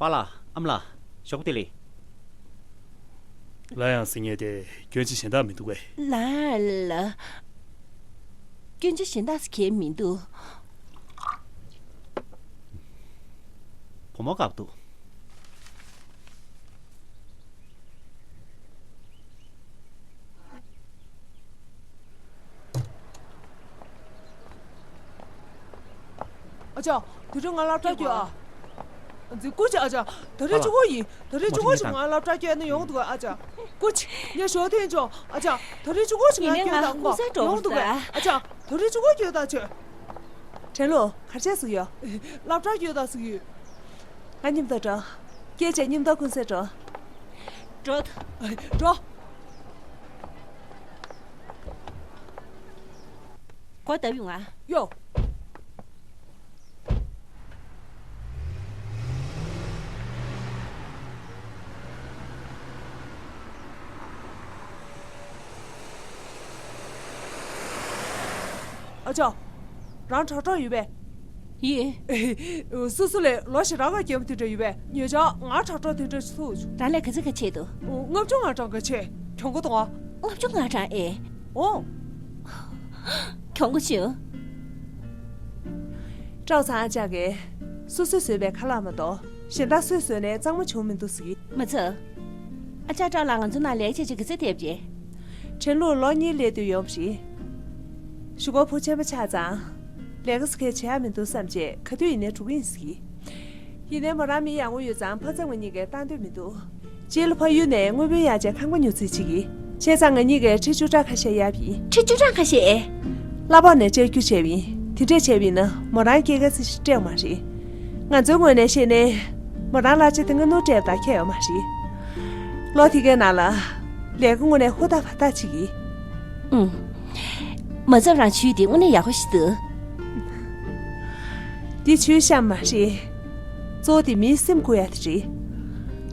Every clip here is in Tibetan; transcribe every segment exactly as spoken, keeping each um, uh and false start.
པཱ་ལགས། ཨ་མ་ལགས། ཞོགས་པ་བདེ་ལེགས། ལ་ཡང་ཟེར་མཁན་དེ་སྐྱོན་ཆ་གཞན་དག་མི་འདུག་གས། ལ་ལ། སྐྱོན་ཆ་གཞན་དག་ཟེར་མཁན་མི་འདུག། བུ་མོ་དགའ་པོ་འདུག། ཨ་ཅག། དེ་རིང་ང་སློབ་གྲྭ་སྐྱོད་ཨ། འཛིན་སྐུ་མཁྱེན། ཨ་ཅག། ད་རེས་གཅིག་པོ་ཡིན། ད་རེས་གཅིག་པོ་ཞིག་ང་སློབ་གྲྭ་སྐྱོད་ན་ཡོང་འདུག་གས། ཨ་ཅག། སྐུ་མཁྱེན། ངས་ཞོགས་ཐེངས་ཅོག། ཨ་ཅག། ད་རེས་གཅིག་པོ་ཞིག་ང་སྐྱོད་དང་། ཡོང་འདུག་གས། ཨ་ཅག། ད་རེས་གཅིག་པོ་སྐྱོད་དང་ཁྱོད། དྲན་ལོ། གར་བྱས་ཟིག་ཡོད། སློབ་གྲྭ་སྐྱོད་དང་ཟིག་ཡོད། ང་མཉམ་དུ་འགྲོ། སྐད་ཆ་མཉམ་དུ་ཀུན་གསལ་འགྲོ། འགྲོ། འགྲོ། གོ་བརྡ་ཡོང་ང་། ཡོ། ཨ་ཅག། རང་དྲ་གྲོགས་ཡོད་པས། ཡིན། སོ་སོ་ལས་ལོ་ཞེ་གྲངས་ཀ་རྒན་པོ་དེ་འདྲ་ཡོད་པས། ཉེ་ཆར་ང་དྲ་གྲོགས་དེ་འདྲ་ཞིག་ཐུག་བྱུང་། རང་ལས་ག་ཚོད་ག་ཆད་འདུག། ལྔ་བཅུ་ང་གྲངས་ཀ་ཆད། གྱོང་གུན་གཏོང་ཨ། ལྔ་བཅུ་ང་གྲངས་ཨེ། འོང་། གྱོང་གུན་བྱིན། སྤྲོ་ཚང་ཨ་ཅག་གིས་སོ་སོས་བཟོས་པའི་ཁ་ལག་མ་གཏོགས། གཞན་དག་སུས་བཟོས་ནའི་གཙང་མ་བྱུང་མི་འདུག་ཟེར་གི། མ་ཚད། ཨ་ཅག་སྤྲོ་ལགས་ང་ཚོ་ནང་ལས་བྱེད་ཅིག་གི་རྩེ་ལྟེབ་རེད། ཁྲིན་ལུགས་ལོ་གཉིས་སླེབས་དུས་ཡོང་བ་རེད། གཞུག་གུ་བུ་ཆེན་པོ་ཆགས་ཙང་། ལས་ཀ་སུ་གས་བྱེད་ཡག་མི་འདུག་བསམ་བྱས་ག་དུས་ཡིན་ནའི་འགྲོ་གི་ཡིན་ཟེར་གི། ཡིན་ནའི་མོ་རང་མི་ཡག་པོ་ཡོད་ཙང་ཕ་ཚབ་ང་གཉིས་ཀས་བཏང་འདོད་མི་འདུག། རྗེས་ལ་ཕ་ཡུལ་ནས་དངུལ་བུན་གཡར་བྱས་ཁང་པ་ཉོ་རྩིས་བྱེད་ཀྱི། བྱས་ཙང་ང་གཉིས་ཀས་ཁྲི་བཅུ་ཕྲག་ཁ་ཤས་གཡར་བ་ཡིན། ཁྲི་བཅུ་ཕྲག་ཁ་ཤས། གླ་ཕོགས་ནས་བཅའ་རྒྱུ་བྱས་པ་ཡིན། དེ་འདྲས་བྱས་པ་ཡིན་ན་མོ་རང་སྐྱེད་ཀ་ཙི་ཞིག་སྤྲད་མ་རེད། ང་ཚོའི་ངོས་ནས་བཤད་ནའི། མོ་རང་གླ་ཆ་དེ་སྔ་སྣུར་སྤྲད་པ་དང་ཁྱད་ཡོད་མ་རེད། ལོ་དེ་གའི་ནང་ལ། ལས་ཀ་དངོས་གནས་ཧུར་ཐག་བར་ཐག་བྱེད་ཀྱི། ཨུམ། མ་ཚབ་རང་ཆུའི་དེ་དངོས་གནས་ཡག་པོ་ཞིག་འདུག། འདི་ཆུའི་གཤམ་མ་རེད། གཙོ་བོ་དེ་མིའི་སེམས་འགུག་ཡ་དེ་རེད།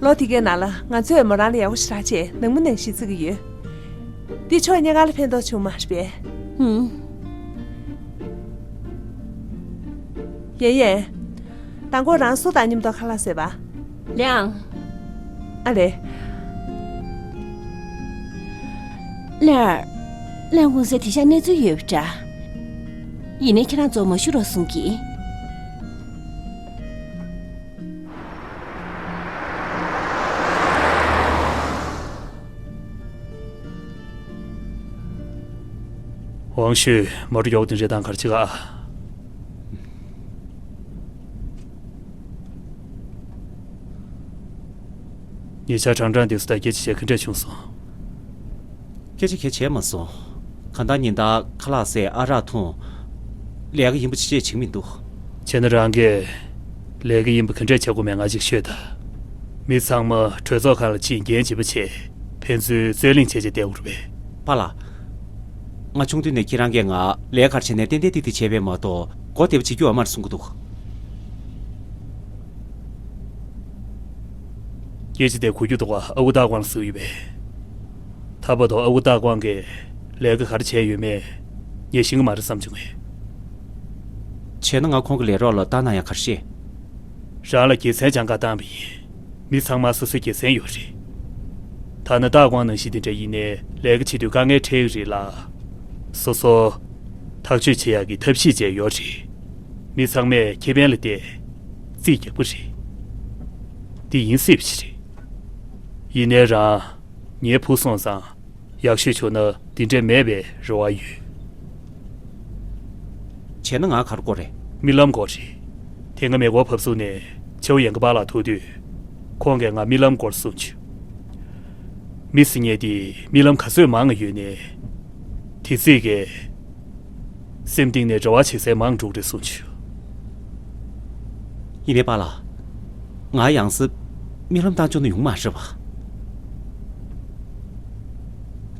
ལོ་དེ་གའི་ནང་ལ་ང་ཚོས་མོ་རང་ལ་ཡག་པོ་ཞེ་དྲག་བྱས་ནང་མི་ནང་བཞིན་བརྩི་གི་ཡོད། འདི་ཕྱོགས་གཉིས་ཀ་ལ་ཕན་ཐོགས་བྱུང་མ་རེད་པས། ཧུམ། ཡན་ཡན། མདང་དགོང་རང་སུ་དང་མཉམ་དུ་ཁ་ལག་བཟས་པ། ལིའང་། ཨ་ལེ། ལེར། ལན་གུང་སེང་དེ་ཤ་གནས་ཚུལ་ཡོད་པ་འདྲ། ཡིན་ནའི་ཁྱེད་རང་ཚོ་མ་ཞུ་རོགས་གསུང་གི། ཝང་ཤུས། མོ་ཊ་མགྱོགས་དེ་འདྲ་བཏང་ག་རེ་བྱེད་ག། ཉེ་ཆར་ཀྲང་ཀྲང་དེ་ཚོ་དང་སྐད་ཆ་བྱས་ག་འདྲ་བྱུང་སོང་། སྐད་ཆ་གང་ཡང་བྱས་མ་སོང་། གང་ལྟར་ཉིན་ལྟར་ཁ་ལག་བཟས། ཨ་རག་འཐུང་། ལས་ཀ་ཡིན་པ་ཅི་བྱེད་བྱེད་མི་འདུག། བྱས་ན་རང་གིས་ལས་ཀ་ཡིན་པ་ག་འདྲས་བྱེད་དགོས་མེད་ང་ཅིག་ཤོད་དང་། མི་ཚང་མ་གྲོས་ཚོགས་ཁང་ལ་ཕྱིན་འགན་ལྗིད་པོ་བྱས། ཕན་ཚུན་རྩོད་གླེང་བྱས་བྱས་བསྡད་དགོས་རེད་པས། པཱ་ལགས། ང་ཆུང་དུས་ནས་ཁྱེད་རང་གིས་ང་ལས་ཀ་ག་རེ་བྱས་ནའི་ཏན་ཏན་ཏིག་ཏིག་བྱས་པས་མ་གཏོགས་མགོ་བདེ་པོ་བྱེད་རྒྱུ་ཡོད་མ་རེད་གསུང་གི་འདུག། སྐད་ཆ་དེ་གོ་རྒྱུ་འདུག་ག། ཨ་ཁུ་ཏཱ་ཀོང་ལ་ཟེར་གྱི་ཡོད་པས། ད་བར་དུ་ཨ་ཁུ་ཏཱ་ཀོང་གིས་ལས་ཀ་ག་རེ་བྱས་ཡོད་མེད་ངས་ཤེས་ཀྱི་མ་རེད་བསམ་བྱུང་ངས། བྱས་ན་ང་ཁོང་གི་ལས་རོགས་ལ་ལྟ་ན་ཡང་ག་རེ་བྱེད། རང་ལ་དགེ་མཚན་སྦྱང་ག་བཏང་བ་ཡིན། མི་ཚང་མ་སོ་སོའི་དགེ་མཚན་ཡོད་རེད། ཐ་ན་ཏཱ་ཀོང་ནང་བཞིན་དེ་འདྲ་ཡིན་ནའི་ལས་ཀ་བྱེད་དུས་དཀའ་ངལ་འཕྲད་ཀྱི་རེད་ལ། སོ་སོ་ཐག་གཅོད་བྱེད་ཡག་གི་ཐབས་ཤེས་བཅས་ཡོད་རེད། མི་ཚང་མས་ཁེ་ཕན་ལ་བལྟས་རྩིས་རྒྱག་པ་རེད། འདི་ཡིན་སྲིད་པ་ཞིག་རེད། ཡིན་ནའི་རང་ངའི་བུ་སོང་ཙང་ཡག་ཤོས་བྱུང་ན་འདི་འདྲ་མེད་པའི་རེ་བ་ཡོད། བྱས་ན་ང་ག་རེ་དགོས་རེད། རྨི་ལམ་དགོས་རེད། དེ་སྔ་མེ་འཁོར་བབས་ཚུགས་ནས་ཆེ་བོ་ཡན་གི་པཱ་ལགས་ཐུག་དུས། ཁོང་གིས་ང་རྨི་ལམ་སྐོར་གསུངས་བྱུང་། མི་ཟེར་མཁན་དེ་རྨི་ལམ་ག་ཚོད་མང་ང་ཡོད་ནའི། དེ་ཚིག་གིས་སེམས་གཏིང་ནས་རེ་བ་བྱེད་སའི་མང་འགྲོ་གི་རེད་གསུངས་བྱུང་། ཡིན་ནའི་པཱ་ལགས། ང་ཡང་སེ་རྨི་ལམ་བཏང་ཆོག་ན་ཡོང་མ་རེད་པ།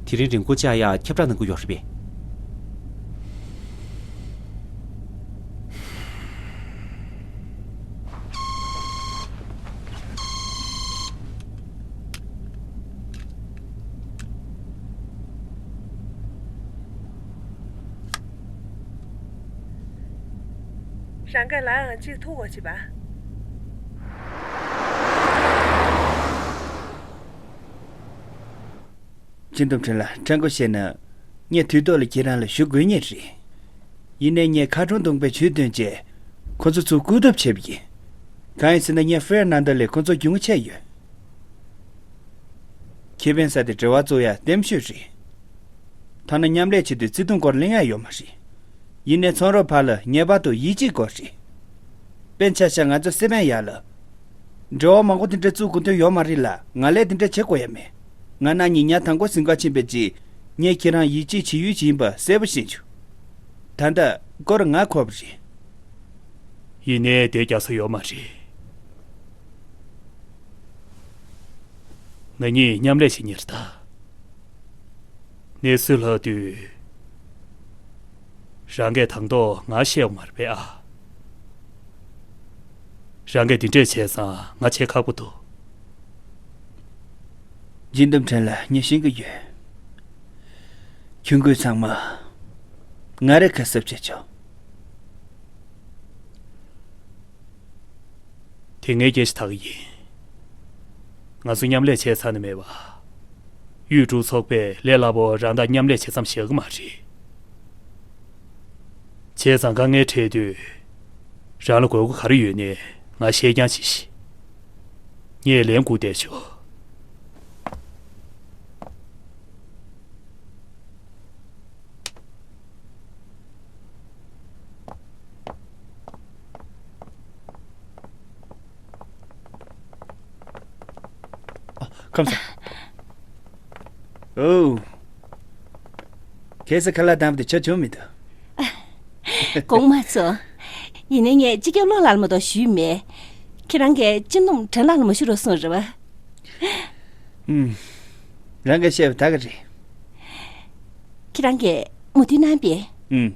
དེ་རིང་རིན་གོང་བཅག་ཡག་ཁྱབ་བསྒྲགས་གནང་གི་ཡོད་རེད་པས། རང་གིས་ལའང་གཅིག་ཐུག་གོ་བྱེད་པ། སྤྱི་འདོམས་ཁྲིན་ལ་ཕྲན་གོ་བཤད་ན། ངས་དུས་ཐོག་ལ་ཁྱེད་རང་ལ་ཞུ་དགོས་ངེས་རེད། ཡིན་ནའི་ངས་ཁ་གྲོང་སྡོང་པོའི་ཇུས་བཏོན་རྗེས། ཁོ་ཚོ་ཚུར་བཀུག་ཐབས་བྱས་པ་ཡིན། གང་ཡིན་ཟེར་ན་ངས་ཧྥེར་ནན་ཏ་ལས་ཁོ་ཚོ་རྒྱུས་མངའ་ཆེ་ཡོད། ཁེ་ཕན་ཟེར་དེ་འབྲེལ་བ་བཙུགས་ཡ་ལྟེམ་ཤོས་རེད། ཐ་ན་མཉམ་ལས་བྱེད་དུས་བརྩེ་དུང་སྐོར་གླེང་ཡ་ཡོད་མ་རེད། ཡིན་ནའི་ཚོང་རོགས་བར་ལ་ངེས་པར་དུ་ཡིད་ཆེས་དགོས་རེད། དཔེ་ཆ་བཞག་ང་ཚོ་སི་པན་ཡར་ལ། འབྲེལ་བ་མང་པོ་དེ་འདྲ་བཙུགས་དགོས་དོན་ཡོད་མ་རེད་ལ། ང་ལས་དེ་འདྲ་བྱེད་དགོས་ཡ་མེད། ང་ན་ནིང་ཉ་དང་པོ་ཟིན་གར་ཕྱིན་པའི་རྗེས། ངས་ཁྱེད་རང་ཡིད་ཆེས་བྱེད་ཡུལ་ཅིག་ཡིན་པ་གསལ་པོ་ཤེས་བྱུང་། ད་ལྟ་སྐོར་ང་འཁོར་བ་རེད། ཡིན་ནའི་དེ་རྒྱག་ས་ཡོད་མ་རེད། ང་གཉིས་མཉམ་ལས་བྱེད་མཁན་རེད་ད། གནས་ཚུལ་ལྷག་དུས། རང་གིས་དང་ཐོག་ང་བཤད་ཡོད་མ་རེད་པས་ཨ། རང་གིས་འདི་འདྲས་བྱས་ཙང་ང་བྱེད་ཁག་པོ་འདུག་སྦྱིན་བདམས་ཕྲན་ལ་ངས་ཤེས་ཀྱི་ཡོད། ཁྱོད་ཚོ་ཚང་མ་ང་རེ་ཁ་གསབ་བྱེད་ཆོག་དེ་ངའི་སྐད་ཆ་ད་གི་ཡིན། ང་ཚོ་མཉམ་ལས་བྱས་ཚར་ནས་མེད་པ། ཡུས་ཀྲུའུ་ཚོགས་པས་ལས་སླ་པོ་རང་དང་མཉམ་ལས་བྱེད་མཚམས་བཞག་གི་མ་རེད། བྱས་ཙང་དཀའ་ངལ་འཕྲད་དུས། རང་ལ་དགོས་མཁོ་ག་རེ་ཡོད་ནས་ང་བཤད་རྐྱང་བྱེད་ཤིག་ངས་ལན་བསྐུར་བསྡད་ཆོག་ཨ། ཁམས་བཟང་། ཨོ། ཁ་སང་ཁ་ལག་བཏང་བ་དེ་ཆོ་བྱུང་མི་འདུག་དགོངས་མ་ཚོམས། ཡིན་ནའི་ངས་སྤྱི་ཁྱབ་བློ་ལགས་ལ་མ་གཏོགས་ཞུས་མེད། ཁྱེད་རང་གིས་སྤྱི་འདོམས་ཕྲན་ལགས་ལ་མ་ཞུ་རོགས་གསུངས་རེད་པ། ཨུམ། རང་གིས་བཤད་པ་ད་ག་རེད། ཁྱེད་རང་གིས་མོས་མཐུན་གནང་པས། ཨུམ།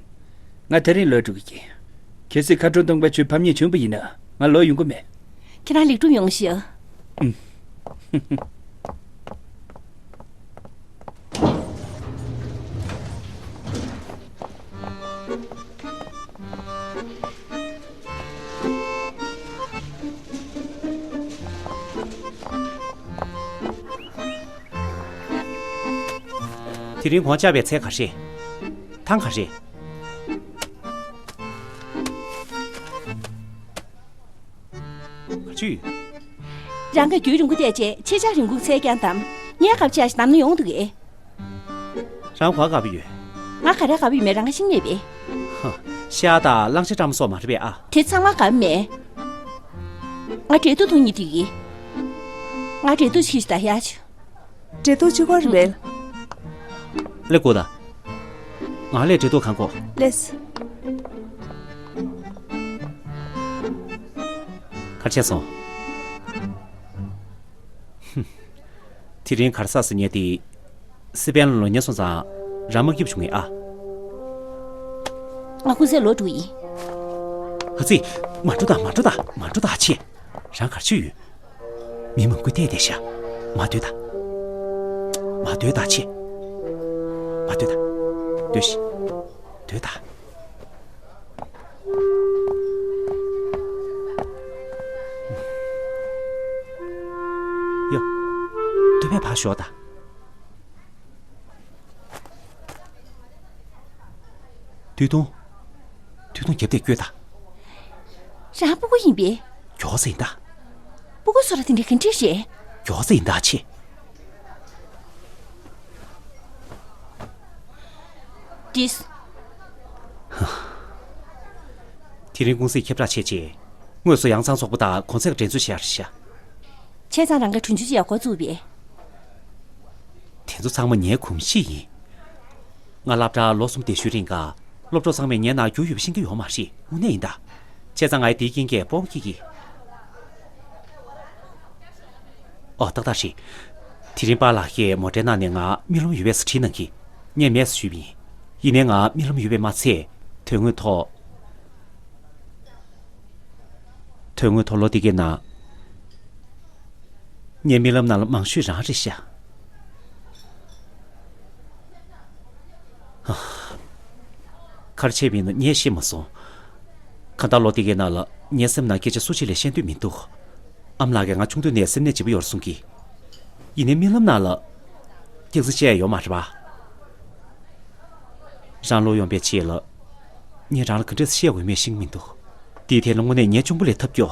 ང་དེ་རིང་ལོག་འགྲོ་གི་ཡིན། གལ་སྲིད་མཁའ་འགྲོ་སྟོང་པ་ཁྱོད་ཕམ་ཉེས་བྱུང་པ་ཡིན་ན་ང་ལོག་ཡོང་གི་མེད། ཁྱེད་རང་ལེགས་གྲུབ་ཡོང་ཤིག་ཨུམ། དེ་རིང་གོང་བཅག་པའི་ཚད་ག་རེ་རེད། ཐང་ག་རེ་རེད། ག་ཚོད་ཡོད། རང་གིས་རྒྱུན་རིང་པོ་བལྟས་རྗེས་ཕྱེད་བཅག་རིན་གོང་ཚད་རྐྱང་བདམས། ངས་ག་པར་བཅག་ཞིག་བདམས་ན་ཡོང་འདུག་གས། རང་ག་པར་དགའ་པོ་ཡོད། ང་ག་རེ་དགའ་པོ་ཡོད་མེད་རང་གིས་ཤེས་ཀྱི་མེད་པས། ཧ། ཤ་དང་གླང་ཆེན་སྤྲང་པོ་སོགས་མ་རེད་པས་ཨ། དེ་ཚང་མ་དགའ་པོ་མེད། ང་འབྲས་ཐུག་འཐུང་སྙིང་འདོད་ཀྱི། ང་འབྲས་ཐུག་ཅིག་ཞིག་ད་ཡ་ཆུ། འབྲས་ཐུག་གཅིག་པོ་རེད་པས། ལེགས་གོ་ད། ང་ལས་འབྲས་ཐུག་གང་གོ། ལེས། ག་རེ་བྱས་སོང་། ཧུམ། དེ་རིང་གར་ས་ཟེར་མཁན་དེ། སི་པན་ལ་ལོག་ཉེ་སོང་ཙང་རང་མ་སྐྱིད་པོ་བྱུང་ངེས་ཨ། ང་ཁུ་སིར་ལོག་འགྲོ་ཡིན། ཨ་ཙི། མ་འགྲོ་ད་མ་འགྲོ་ད་མ་འགྲོ་ད་ཆེ། རང་ག་རེ་བྱས་ཡོད། མི་མང་པོས་བལྟས་བསྡད་ཤག་མ་སྡོད་ད། མ་སྡོད་ད་ཆེ། མ་སྡོད་ད། སྡོད་ཤིག་སྡོད་ད། ཡ། སྡོད་པས་ཕར་ཞོག་ད། དུས་ཐུང་། དུས་ཐུང་རྒྱབ་དེ་བསྐྱོད་ད། རང་སྤུ་གུ་ཡིན་པས། མགྱོགས་ས་ཡིན་ད། སྤུ་གུ་སོགས་ལ་དེ་འདྲའི་ག་འདྲ་རེད། མགྱོགས་ས་ཡིན་ད་ཆེ། དྲིས། དེ་རིང་ཀུང་སིའི་ཁྱབ་བསྒྲགས་བྱས་རྗེས། དངོས་སུ་ཡང་ཚང་ཚོགས་པ་དང་གོང་ཚད་ཀྱི་འགྲན་རྩོད་བྱེད་ཡག་རེད་ཤག་བྱས་ཙང་རང་གིས་གྲོན་ཆུང་ཅིག་ཡར་འགོ་བཙུགས་པས། དེ་ཚོ་ཚང་མ་ངའི་གོམས་གཤིས་ཡིན། ང་སློབ་གྲྭར་ལོ་གསུམ་བསྡད་ཤུལ་རིང་ག་སློབ་གྲོགས་ཚང་མས་ངའི་ནང་རྒྱུས་ཡོད་པ་ཤེས་ཀྱི་ཡོད་མ་རེད། དངོས་གནས་ཡིན་ད། བྱས་ཙང་ངས་དེའི་རྐྱེན་གྱིས་དཔའ་བོ་སྐྱེ་གི། ཨོ་ཏག་ཏག་རེད། དེ་རིང་པཱ་ལགས་ཀྱིས་མོ་ཊའི་ནང་ནས་ང་རྨི་ལམ་ཡོད་པས་ཟེར་དྲིས་གནང་གིས། ངས་མེད་ཟེར་ཞུས་པ་ཡིན། ཡིན་ནའི་ང་རྨི་ལམ་ཡོད་པས་མ་ཚད། དོན་དངོས་ཐོག་དོན་དངོས་ཐོག་ལོ་འདི་གའི་ནང་། ངའི་རྨི་ལམ་ནང་ལ་མང་ཤོས་རང་རེད་ཤག་ཧ། ག་རེ་བྱས་པ་ཡིན་ན་ངས་ཤེས་མ་སོང་། གང་ལྟར་ལོ་འདི་གའི་ནང་ལ་ངའི་སེམས་ནང་སྐད་ཆ་སུ་གཅིག་ལས་བཤད་འདོད་མི་འདུག་ཨ་མ་ལགས་ཀྱིས་ང་ཆུང་དུས་ནས་སེམས་ནད་ལྗིད་པོ་ཡོད་རེད་གསུང་གི། ཡིན་ནའི་རྨི་ལམ་ནང་ལ། ཁྱེད་ཚོ་བཤད་ཡོད་མ་རེད་པ། རང་ལོག་ཡོང་པའི་ཆེད་ལ། ངས་རང་ལ་ག་འདྲས་བཤད་དགོས་མེད་ཤེས་ཀྱི་མི་འདུག་དེའི་ཐད་ལ་དངོས་གནས་ངས་གཅུང་པོ་ལས་ཐབས་སྐྱོ།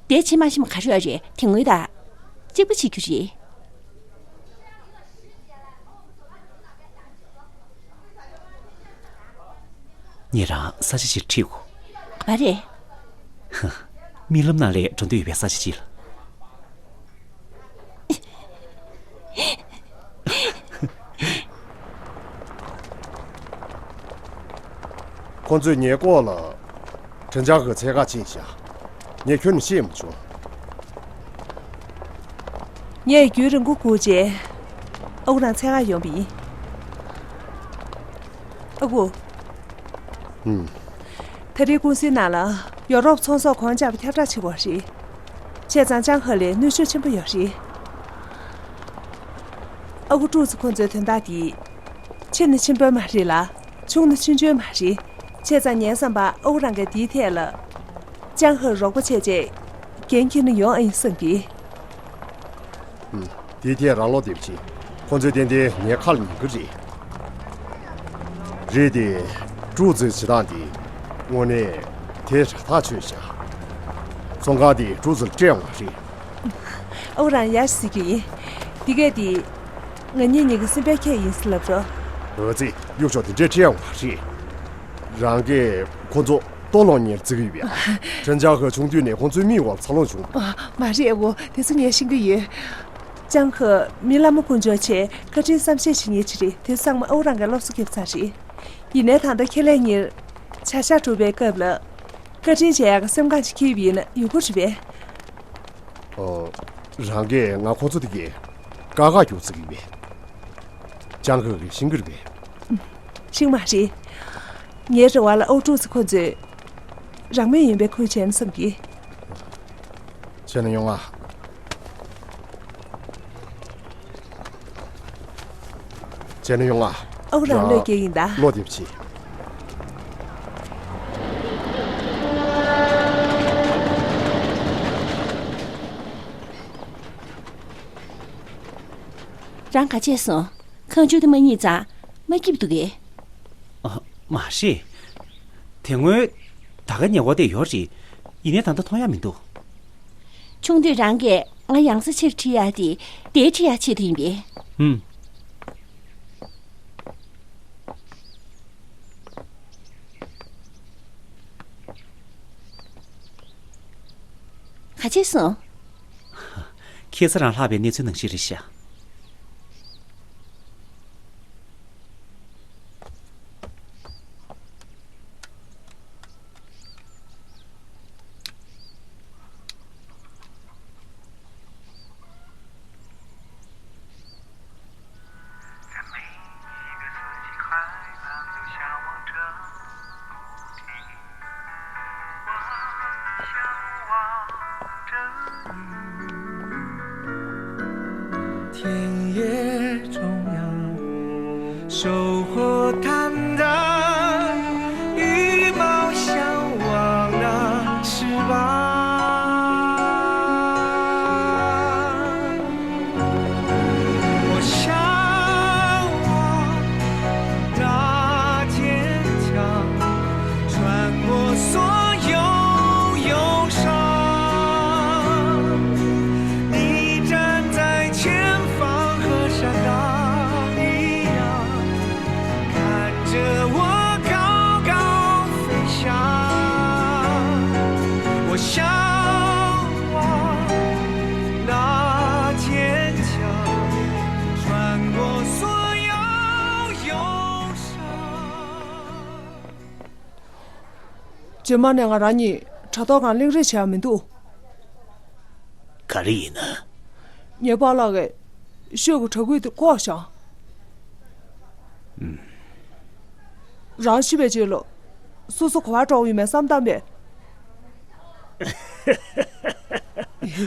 དེ་ཕྱི་མ་ཤི་མ་ག་རེ་ཡོད་རེད། དེ་སྔོན་དང་། གཅིག་པ་བྱེད་རྒྱུ་རེད། ངས་རང་ས་ཆ་ཕྱིར་ཁྲིད་དགོས། ག་པར་རེད། ཧ། རྨི་ལམ་ནང་ལ་འགྲོ་འདོད་ཡོད་པའི་ས་ཆ་ཅིག་ལ། ཁོ་ཚོས་ངའི་སྐོར་ལ་ཁྲེན་ཅང་ཧེ་འཚོལ་ག་ཕྱིན་ཤག་ངས་ཁྱོན་ནས་ཤེས་མ་བྱུང་། ངས་རྒྱུན་རིང་པོ་སྒུག་རྗེས། ཨ་ཁུ་རང་འཚོལ་ག་ཡོང་བ་ཡིན། ཨ་ཁུ། ཨུམ། ད་རེས་ཀུང་སིའི་ནང་ལ་ཡོ་རོབ་ཚོང་ཟོག་གོང་ཆག་པ་ཁྱབ་བསྒྲགས་བྱེད་ཀྱི་ཡོད་རེད། བྱས་ཙང་ཅང་ཧེ་ལ་གནོད་ཤུགས་ཆེན་པོ་ཡོད་རེད། ཨ་ཁུ་ཀྲུའུ་ཙི་ཁོ་ཚོའི་དོན་དག་འདི། ཆེ་ན་ཆེན་པོ་མ་རེད་ལ། ཆུང་ན་ཆུང་ཆུང་མ་རེད། བྱས་ཙང་ངའི་བསམ་པར་ཨ་ཁུ་རང་གིས་འདིའི་ཐད་ལ། ཅང་ཧེ་རོགས་པ་བྱས་རྗེས། འགན་འཁྱེར་ན་ཡོང་ཨ་ཡིན་བསམ་གི། ཨུམ། དེའི་ཐད་རང་བློ་བདེ་པོ་བྱེད། ཁོ་ཚོས་ཏན་ཏན་ངའི་ཁ་ལ་ཉན་གི་རེད། རེད་དེ། ཀྲུའུ་ཙིའི་བྱེད་སྟངས་འདི། དངོས་གནས། དེ་ར་ཐག་ཆོད་ཤག་ཚོང་ཁང་དེ་ཀྲུའུ་ཙི་ལ་སྤྲད་ཡོང་བ་རེད། ཨོ་རང་ཡར་གཟིགས་རྒྱུ་ཡིན། འདི་གས་དེ། ང་གཉིས་གཉིས་ཀྱི་སེམས་པའི་ཁྱད་ཡིན་ཟེར་ལབ་རོགས། འོ་ཙི། གཡུག་ཤོག་དེ་འདྲས་སྤྲད་ཡོང་བ་རེད། རང་གིས་ཁོ་ཚོ་ལྟོ་སློང་མཁན་བརྩི་གི་ཡོད་པས། ཁྲེན་ཅང་ཧེ་ཆུང་དུས་ནས་ཁོ་ཚོའི་མིག་འོག་ལ་འཚར་ལོངས་བྱུང་། ཨ། མ་རེད་ཨ་བོ། དེ་ཚོ་ངས་ཤེས་ཀྱི་ཡོད། ཅང་ཧེ་མི་ལ་མོ་ཀུན་སྤྱོད་ཆེ། བཀའ་དྲིན་བསམ་ཤེས་བྱེད་མཁན་ཅིག་རེད། དེ་ཚང་མ་ཨོ་རང་གིས་སློབ་གསོ་བརྒྱབ་ཚར་རེད། ཡིན་ནའི་ད་ལྟ་ཁྱེད་ལས་གཉེར། བྱ་གཞག་སྒྲུབ་པའི་སྐབས་ལ། བཀའ་དྲིན་ཆེ་ཡག་གི་སེམས་ཁམས་ཤིག་ཁྱེར་བ་ཡིན་ན་ཡོང་གི་རེད་པས། ཨོ། རང་གིས་ང་ཁོ་ཚོ་དེ་གས་དཀའ་ཁག་རྒྱུག་ཚིག་གི་པས། ཅང་ཁ་གིས་ཤེས་ཀྱི་རེད་པས། ཤེས་མ་རེད། ངའི་རེ་བ་ལ་ཨོ་ཀྲུའུ་ཙི་ཁོ་ཚོས་རང་མོས་ཡིན་པའི་ཁུལ་བྱས་ན་བསམ་གི། བྱས་ན་ཡོང་ང་། བྱས་ན་ཡོང་ང་། ཨོ་རང་བློས་འགེལ་ཡིན་ད། བློ་བདེ་པོ་བྱེད། རང་ག་བྱས་སོང་། ཁ་མཆུ་དེ་མ་རྙེད་ཙང་མ་སྐྱིད་པ་འདུག་གས། ཨ། མ་རེད། དེ་སྔོན་ད་ག་ཉེ་བོ་དེ་ཡོད་རེད། ཡིན་ནའི་ད་ལྟ་མཐོང་ཡ་མི་འདུག་ཆུང་དུས་རང་གིས་ང་ཡང་སེ་ཕྱིར་ཁྲིད་ཡ་དེ་དེ་ཁྲིད་ཡ་ཆེད་དུ་ཡིན་པས། ཧུམ། ག་བྱས་སོང་། ཁ་སང་རང་ལྷག་པའི་གནས་ཚུལ་ནང་བཞིན་རེད་ཤག་རྗེས་མ་ནས་ང་རང་གཉིས་དྲ་ཐོག་སྒང་གླེང་རེས་བྱེད་ཡ་མི་འདུག་ག་རེ་ཡིན་ན། ངའི་པཱ་ལགས་ཀྱིས་ཤོད་ཀྱི་དྲ་སྐུད་དེ་བཀོག་བཞག་རང་ཤི་བའི་རྗེས་ལ་སོ་སོ་ག་པར་འགྲོ་ཡིན་མིན་བསམ་བཏང་པས།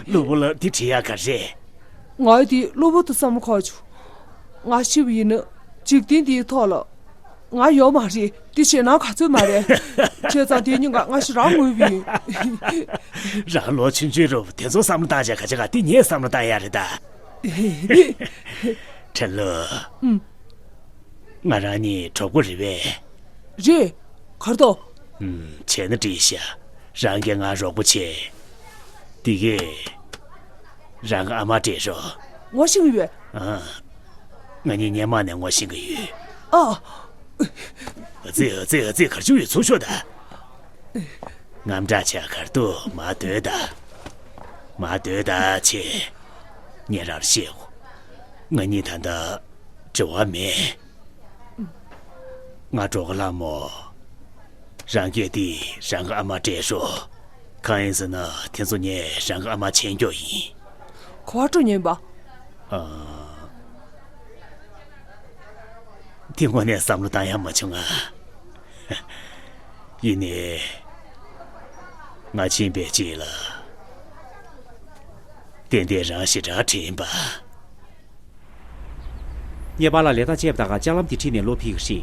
གློ་བུར་ལ་འདི་བྲིས་ཡག་ག་རེ་རེད། ང་འདི་གློ་བུར་དུ་བསམ་བློ་འཁོར་བྱུང་། ང་ཤི་བ་ཡིན་ན་འཇིག་རྟེན་འདིའི་ཐོག་ལ་ ང་ཡོད་མ་རེད། དེ་ཞེད་སྣང་ག་ཚོད་མ་རེད། བྱས་ཙང་དེ་སྙིང་ག་ང་ཞེ་དྲག་ངུས་པ་ཡིན། རང་ལོ་ཆུང་ཆུང་རུ་དེ་ཚོ་བསམ་བློ་བཏང་བྱས་ག་ཅི་ག་དེ་ངས་བསམ་བློ་བཏང་ཡ་རེད་ད། ཁྲེན་ལུ། ཨུམ། ང་རང་གཉིས་གྲོགས་པོ་རེད་པས། རེད། གར་དོ། ཨུམ། བྱས་ན་འགྲིག་ཤག་རང་གིས་ང་རོགས་པོ་བྱས། འདི་གས། རང་གི་ཨ་མ་སྤྲད་རོགས། ངོ་ཤེས་ཀྱི་ཡོད། ཨ། ང་གཉིས་སྔོན་མ་ནས་ངོ་ཤེས་ཀྱི་ཡོད། ཨ། ཨ་ཙི་ཨ་ཙི་ཨ་ཙི། གར་བཅུག་ཡོད་ཚུར་ཤོག་ད། དངངས་སྐྲག་བྱས་གར་འདུག་མར་སྡོད་ད། མར་སྡོད་ད་ཆེ། ངས་རང་ལ་བཤད་གོ། ང་གཉིས་ད་ལྟ་འབྲེལ་བ་མེད། ང་གྲོགས་པོ་ལྷ་མོ། རང་སྐད་འདི་རང་གི་ཨ་མ་སྤྲད་ཤོག་གང་ཡིན་ཟེར་ན་དེ་ཚོ་ངས་རང་གི་ཨ་མ་མཆན་འཇོག་ཡིན། ག་པར་འགྲོ་མཁན་པ། ཨ། དེ་དངོས་གནས་བསམ་བློ་བཏང་ཡག་མ་བྱུང་ང་། ཡིན་ནའི། ང་ཕྱིན་པའི་རྗེས་ལ། ཏན་ཏན་རང་ཞེ་དྲག་དྲན་པ། ངའི་པཱ་ལགས་ལས་ཐག་བཅད་པ་དང་ལྕགས་ལམ་དེ་ཁྲིད་ནས་གློ་ཕིག་རེད།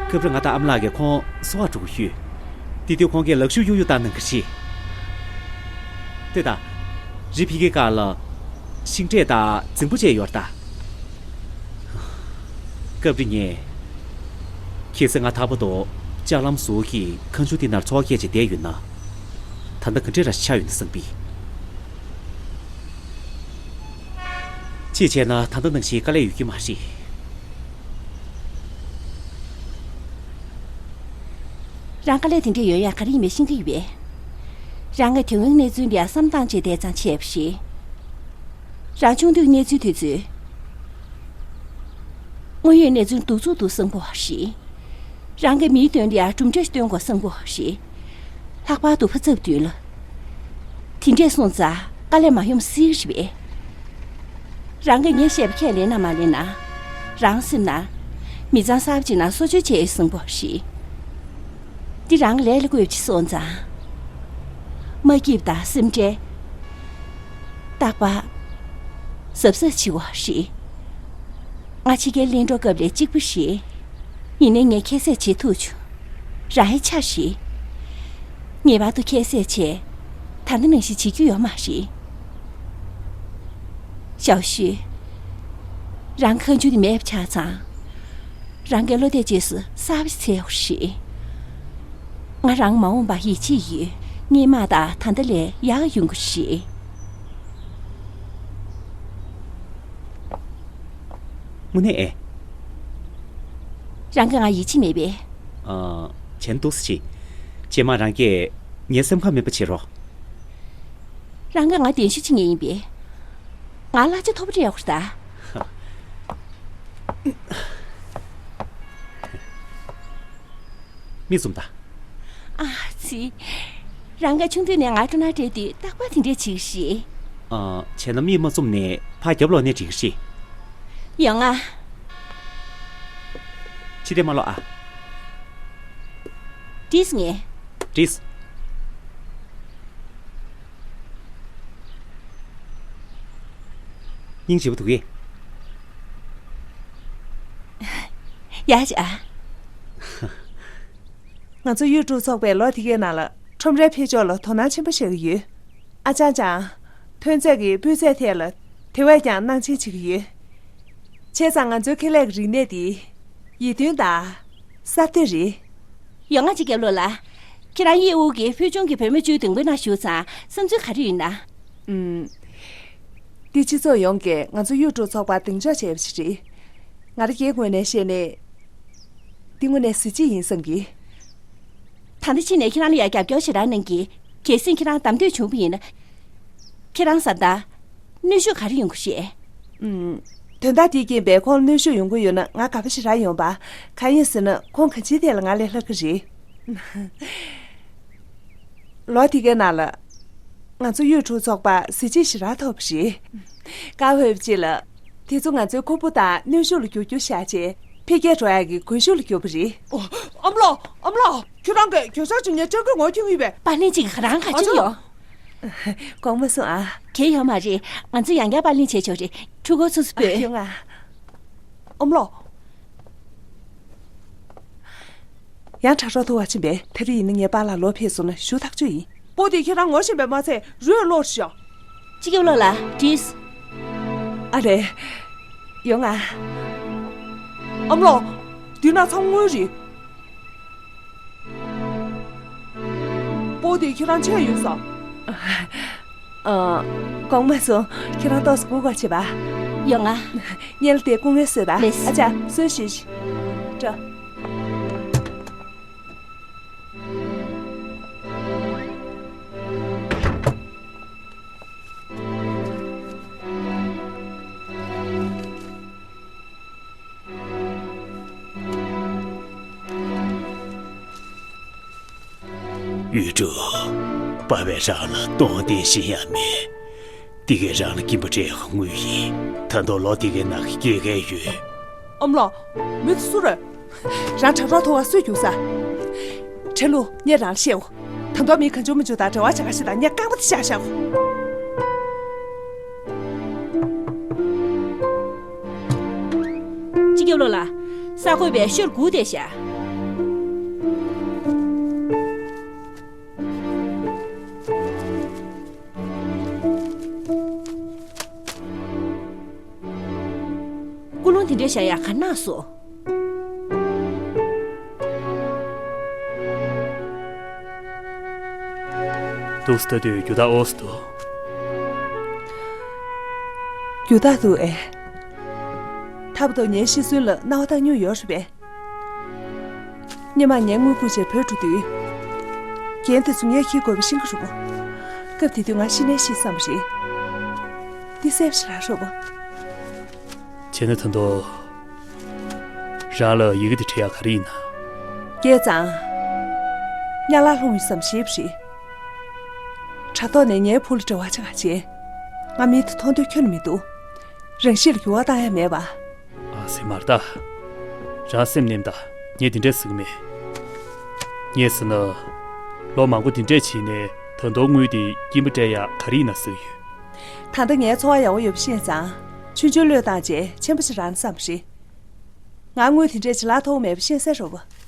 སྐབས་རེ་ང་དང་ཨ་མ་ལགས་ཀྱིས་ཁོང་གསོ་བར་འགྲོ་གི་ཡོད། དེ་དུས་ཁོང་གིས་ལག་ཤུབས་གཡུག་གཡུག་བཏང་གནང་གི་རེད། ལྟོས་དང་། རི་ཕ་གིའི་སྒང་ལ་ཤིང་འབྲས་དང་རྫིང་བུ་བཅས་ཡོད་རེད་ད། སྐབས་རེ་ངས། གལ་སྲིད་ང་ཐར་པ་དང་ལྕགས་ལམ་ཟུར་གྱི་ཁང་ཆུང་དེ་ནང་འཚོ་བ་སྐྱེལ་བྱས་བསྡད་ཡོད་ན། ད་ལྟ་ག་འདྲ་ར་ཆགས་ཡོད་ན་བསམ་པས། གཅིག་བྱས་ན་ད་ལྟ་ནང་བཞིན་དཀའ་ལས་ཡོད་ཀྱི་མ་རེད། རང་དཀའ་ལས་དེ་འདྲ་ཡོད་ཡ་ག་རེ་ཡིན་མིན་ཤེས་ཀྱི་ཡོད་པས། རང་གིས་དེ་སྔོན་གནས་ཚུལ་འདི་བསམ་བཏང་བྱས་བསྡད་ཙང་བྱས་པ་རེད། རང་ཆུང་དུས་གནས་ཚུལ་དེ་ཚོས། དངོས་ཡོད་གནས་ཚུལ་གདུག་རྩུབ་ཏུ་སོང་གོ་རེད། རང་གི་མིའི་དོན་ལ་གྲུབ་འབྲས་སྟོན་དགོས་བསམ་གོ་རེད། ལྷག་པར་དུ་ཕ་ཚབ་དུས་ལ། དེ་འདྲས་སོང་ཙང་དཀའ་ལས་མ་ཡོང་སྲིད་རེད་པས། རང་གིས་ངས་བཤད་པ་ཁས་ལེན་ན་མ་ལེན་ན། རང་སེམས་ན། མི་ཚང་གསར་པ་ཅིག་ནང་གསོ་བཅོས་བྱས་ཡོད་བསམ་གོ་རེད། འདི་རང་གི་ལས་ལ་བཀོལ་ཅིག་སོང་ཙང་། མ་སྐྱིད་དང་སེམས་ཁྲལ། རྟག་པར་གཟབ་གཟབ་བྱེད་དགོས་རེད། ང་ཕྱི་རྒྱལ་གླིང་འགྲོ་སྐབས་ལས་གཅིག་པུ་རེད། ཡིན་ནའི་ངས་ཁྱད་བསད་བྱེད་ཐུབ་བྱུང་། རང་ཡི་ཆ་རེད། ངེས་པར་དུ་ཁྱད་བསད་བྱས། ད་ལྟ་ནང་བཞིན་བྱེད་རྒྱུ་ཡོད་མ་རེད། ཞའོ་ཤུས། རང་ཁ་མཆུ་དེ་མེད་པ་ཆགས་ཙང་། རང་གི་བློ་གཏད་རྗེས་སུ་གསར་པ་ཞིག་འཚོལ་ཡག་རེད། ང་རང་མ་འོངས་པར་ཡིད་ཆེས་ཡོད། སྔོན་མ་དང་ད་ལྟ་ལས་ཡག་ཡོང་གི་རེད། དངོས་གནས་ཨེ། རང་གིས་ང་ཡིད་ཆེས་མེད་པས། ཨ། བྱས་ན་འདུག་སེ་བྱེད། རྗེས་མ་རང་གིས་ངའི་སེམས་ཁམས་མེད་པ་བྱེད་རོགས། རང་གིས་ང་གདན་ཞུ་བྱེད་མཁན་ཡིན་པས། ང་གླ་ཆ་མཐོ་པོ་སྤྲད་དགོས་རེད་ད། མིག་བཙུམ་དང་། ཨ་ཙི། རང་ག་ཆུང་དུས་ནས་ང་སྤྲོ་སྣང་སྤྲད་དུས་རྟག་པར་དེ་འདྲས་བྱེད་ཀྱི་རེད། ཨ། བྱས་ན་མིག་མ་བཙུམ་ནས་ཕར་རྒྱབ་ལོག་ནས་འགྲིག་གི་རེད། ཡོང་ང་། ཕྱི་བལྟས་མ་ལོག་ཨ། འགྲིག་སོང་ངས། འགྲིག་སོང་། སྙིང་རྗེ་པོ་འདུག་གས། ཡ་ཅི་ཨ། ང་ཚོ་ཡུལ་གྲུ་ཚོགས་པས་ལོ་དེ་གའི་ནང་ལ་ཁྲོམ་རའི་འཕེལ་ཕྱོགས་ལ་དོ་སྣང་ཆེན་པོ་བྱེད་ཀྱི་ཡོད། ཨ་ཅང་ཅང་། ཐོན་རྫས་ཀྱི་སྤུས་ཚད་ཐད་ལ་དེ་བས་ཀྱང་སྣང་ཆེན་བྱེད་ཀྱི་ཡོད། བྱས་ཙང་ང་ཚོའི་ཁེ་ལས་ཀྱི་རིག་གནས་འདི་ཡིད་རྟོན་དང་གསར་གཏོད་རེད། ཡོང་ང་ཅིག་རྒྱབ་ལོགས་ལ། ཁྱེད་རང་ཡེ་དབུ་གི་ཕུལ་བྱུང་གི་བུད་མེད་བཅུའི་སྡིངས་པའི་ནང་ཞུགས་ཙང་བསམ་ཚུལ་ག་རེ་ཡོད་ན། ཨུམ། འདི་སྤྱི་ཚོགས་ཡོངས་ཀྱིས་ང་ཚོ་གཡུ་འབྲུག་ཚོགས་པར་གདེང་འཇོག་བྱས་པ་ཞིག་རེད། ང་རང་སྒེར་ངོས་ནས་བཤད་ནས། འདི་དངོས་གནས་གཟི་བརྗིད་ཡིན་བསམ་གྱི། ད་ལྟ་ཕྱིན་ནས་ཁྱེད་རང་ལ་ཡང་རྒྱབ་སྐྱོར་ཞེ་དྲག་གནང་གི། གལ་སྲིད་ཁྱེད་རང་གདམ་འཐུས་བྱུང་བ་ཡིན་ན། ཁྱེད་རང་བཟའ་ཟླ། གནོན་ཤུགས་ག་རེ་ཡོང་གི་རེད། ཨུམ། དོན་དག་དེའི་རྐྱེན་པས་ཁོང་གནོན་ཤུགས་ཡོང་གི་ཡོད་ན་ང་དགའ་པོ་ཞེ་དྲག་ཡོང་པ། གང་ཡིན་ཟེར་ན་ཁོང་གང་ཅིའི་ཐད་ལ་ང་ལས་ལྷག་གི་རེད། ལོ་དེ་གའི་ནང་ལ། ང་ཚོ་གཡུ་འབྲུག་ཚོགས་པ་གཟི་བརྗིད་ཞེ་དྲག་ཐོབ་པ་རེད། ཀ་ཧོས་ཅི་ལ། དེ་ཚོ་ང་ཚོའི་ཁུར་པོ་དང་གནོན་ཤུགས་ལ་འགྱུར་རྒྱུ་བཞག་བྱས་འཕེལ་རྒྱས་འགྲོ་ཡག་གི་གོན་ཤུགས་ལ་གྱུར་པ་རེད། ཨོ། ཨ་མ་ལགས། ཨ་མ་ལགས། ཁྱོད་རང་གིས་གྱོད་གཞིར་བྱས་ངའི་སྤྱང་ཀིར་ངོ་འཕྲོད་ཀྱི་ཡོད་པས། པར་ལེན་གཅིག་གིས་ག་རང་ག་ཅུང་ཡོང་། དགོངས་པ་སོང་ཨ། གལ་ཡོད་མ་རེད། ང་ཚོ་ཡང་བསྐྱར་པར་ལེན་བྱས་ཆོག་རེད། འཕྲུལ་འཁོར་ཚུགས་སུ་སྤོས། ཡོང་ཨ། ཨ་མ་ལགས། ཡང་དྲ་གྲོགས་ཐུག་པ་ཕྱིན་པས། ད་རེས་ཡིན་ན་ངའི་པཱ་ལགས་ལོག་ཕེབས་སོང་ན་ཞུ་ཐག་ཆོད་ཡིན། པོ་དེ་ཁྱེད་རང་ངོ་ཤེས་པས་མ་ཚད་རུས་ལོག་ཤག་སྤྱི་ཁྱབ་བློན་ལགས་བྲིས། ཨ་རེད། ཡོང་ང་། ཨ་མ་ལགས། འདི་ན་ཚང་དངུལ་རེད། པོ་དེ་ཁྱེད་རང་ཆད་ཡོད་ས། ཨ། དགོངས་མ་ཚོམས། ཁྱེད་རང་ཏོག་ཙམ་སྒུག་དགོས་བྱེད་པ། ཡོང་ང་། སྔོན་ལ་དེ་སྐུ་ངལ་གསོས་པ། ལེས། ཨ་ཅག་གསོལ་ཞུས་ཤིག་འགྲོ། ཡུལ་གྲུ། པ་བས་རང་ལ་གཏོང་བདེ་ཤེས་ཡ་མེད། དེ་གས་རང་ལ་སྐྱིན་པ་སྤྲད་ཡག་དངུལ་ཡིན། ད་དུང་ལོ་དེ་གའི་ནང་གི་སྐྱེད་ཀྱི་ཡོད། ཨ་མ་ལགས། མི་དེ་སུ་རེད། རང་དྲ་གྲོགས་ཐུག་པ་སུས་རྒྱུགས་ས། ཁྲེ་ལུ། ངས་རང་ལ་བཤད་འོ། ད་དུང་མི་གང་བྱུང་མི་བྱུང་དང་འབྲེལ་བ་བྱེད་ག་ཞིག་དང་ངས་རྐང་པ་དེ་བཤགས་བཞག་གོ། སྤྱི་ཁྱབ་བློན་ལགས། གསར་འགོད་པས་ཤོར་སྒུག་བསྡད་ཤག་ཀུན་སློང་དེ་འདྲས་བཞག་ཡག་ག་ནས་སོང་། འདུག་སེ་ལྟ་དུས་རྒྱུ་དག་འོ་སེ་འདུག་རྒྱུ་དག་འདུག་ཨེ། ཐབ་དང་ངའི་ཤི་གསོན་ལ་སྣང་བ་བཏང་མྱོང་ཡོད་རེད་པས། སྔོན་མ་ངས་དངུལ་བསྐུར་བྱས་བྲོས་འགྲོ་དུས། རྒྱན་དེ་ཚོ་ངས་འཁྱེར་དགོས་པ་ཤེས་ཀྱི་རེད་པ། སྐབས་དེ་དུས་ང་ཤི་ནའི་ཤི་བསམ་པ་རེད། འདི་གསལ་པོ་ཞེ་དྲག་རེད་པ། བྱས་ན་ད་དུང་། རང་ལ་ཡི་གེ་འདི་བྲིས་ཡག་ག་རེ་ཡིན་ན། སྐལ་བཟང་། གཉའ་ལག་ལྷུང་ཡོད་བསམ་ཞེས་པ་རེད། དྲ་ཐོག་ནས་ངའི་བུ་ལ་འབྲེལ་བ་བྱེད་ག་བྱས། ང་མི་དེ་མཐོང་འདོད་ཁྱོན་ནས་མི་འདུག་རང་ཤི་ལ་འགྱུར་བ་བཏང་ཡ་མེད་པ། ཨ་ཙི་མ་རེད་ད། རང་སེམས་ནེམ་ད། ངས་འདི་འདྲས་ཟེར་གི་མེད། ངས་ཟེར་ན། ལོ་མང་པོ་འདི་འདྲས་བྱས་ནས་ད་དུང་དངུལ་འདི་སྐྱིན་པ་སྤྲད་ཡག་ག་རེ་ཡིན་ན་ཟེར་གི་ཡོད། ད་ལྟ་ངའི་འཚོ་བ་ཡག་པོ་ཡོད་པ་ཤེས་ཙང་། ཆུང་ཆུང་བློས་བཏང་བྱས་ཆེན་པོ་ཞིག་རག་ན་བསམ་པ་རེད། ང་དངུལ་དེ་འདྲས་ཅིག་ལག་ཐོགས་མེད་པ་ཤེས་གསལ་རེད་པ།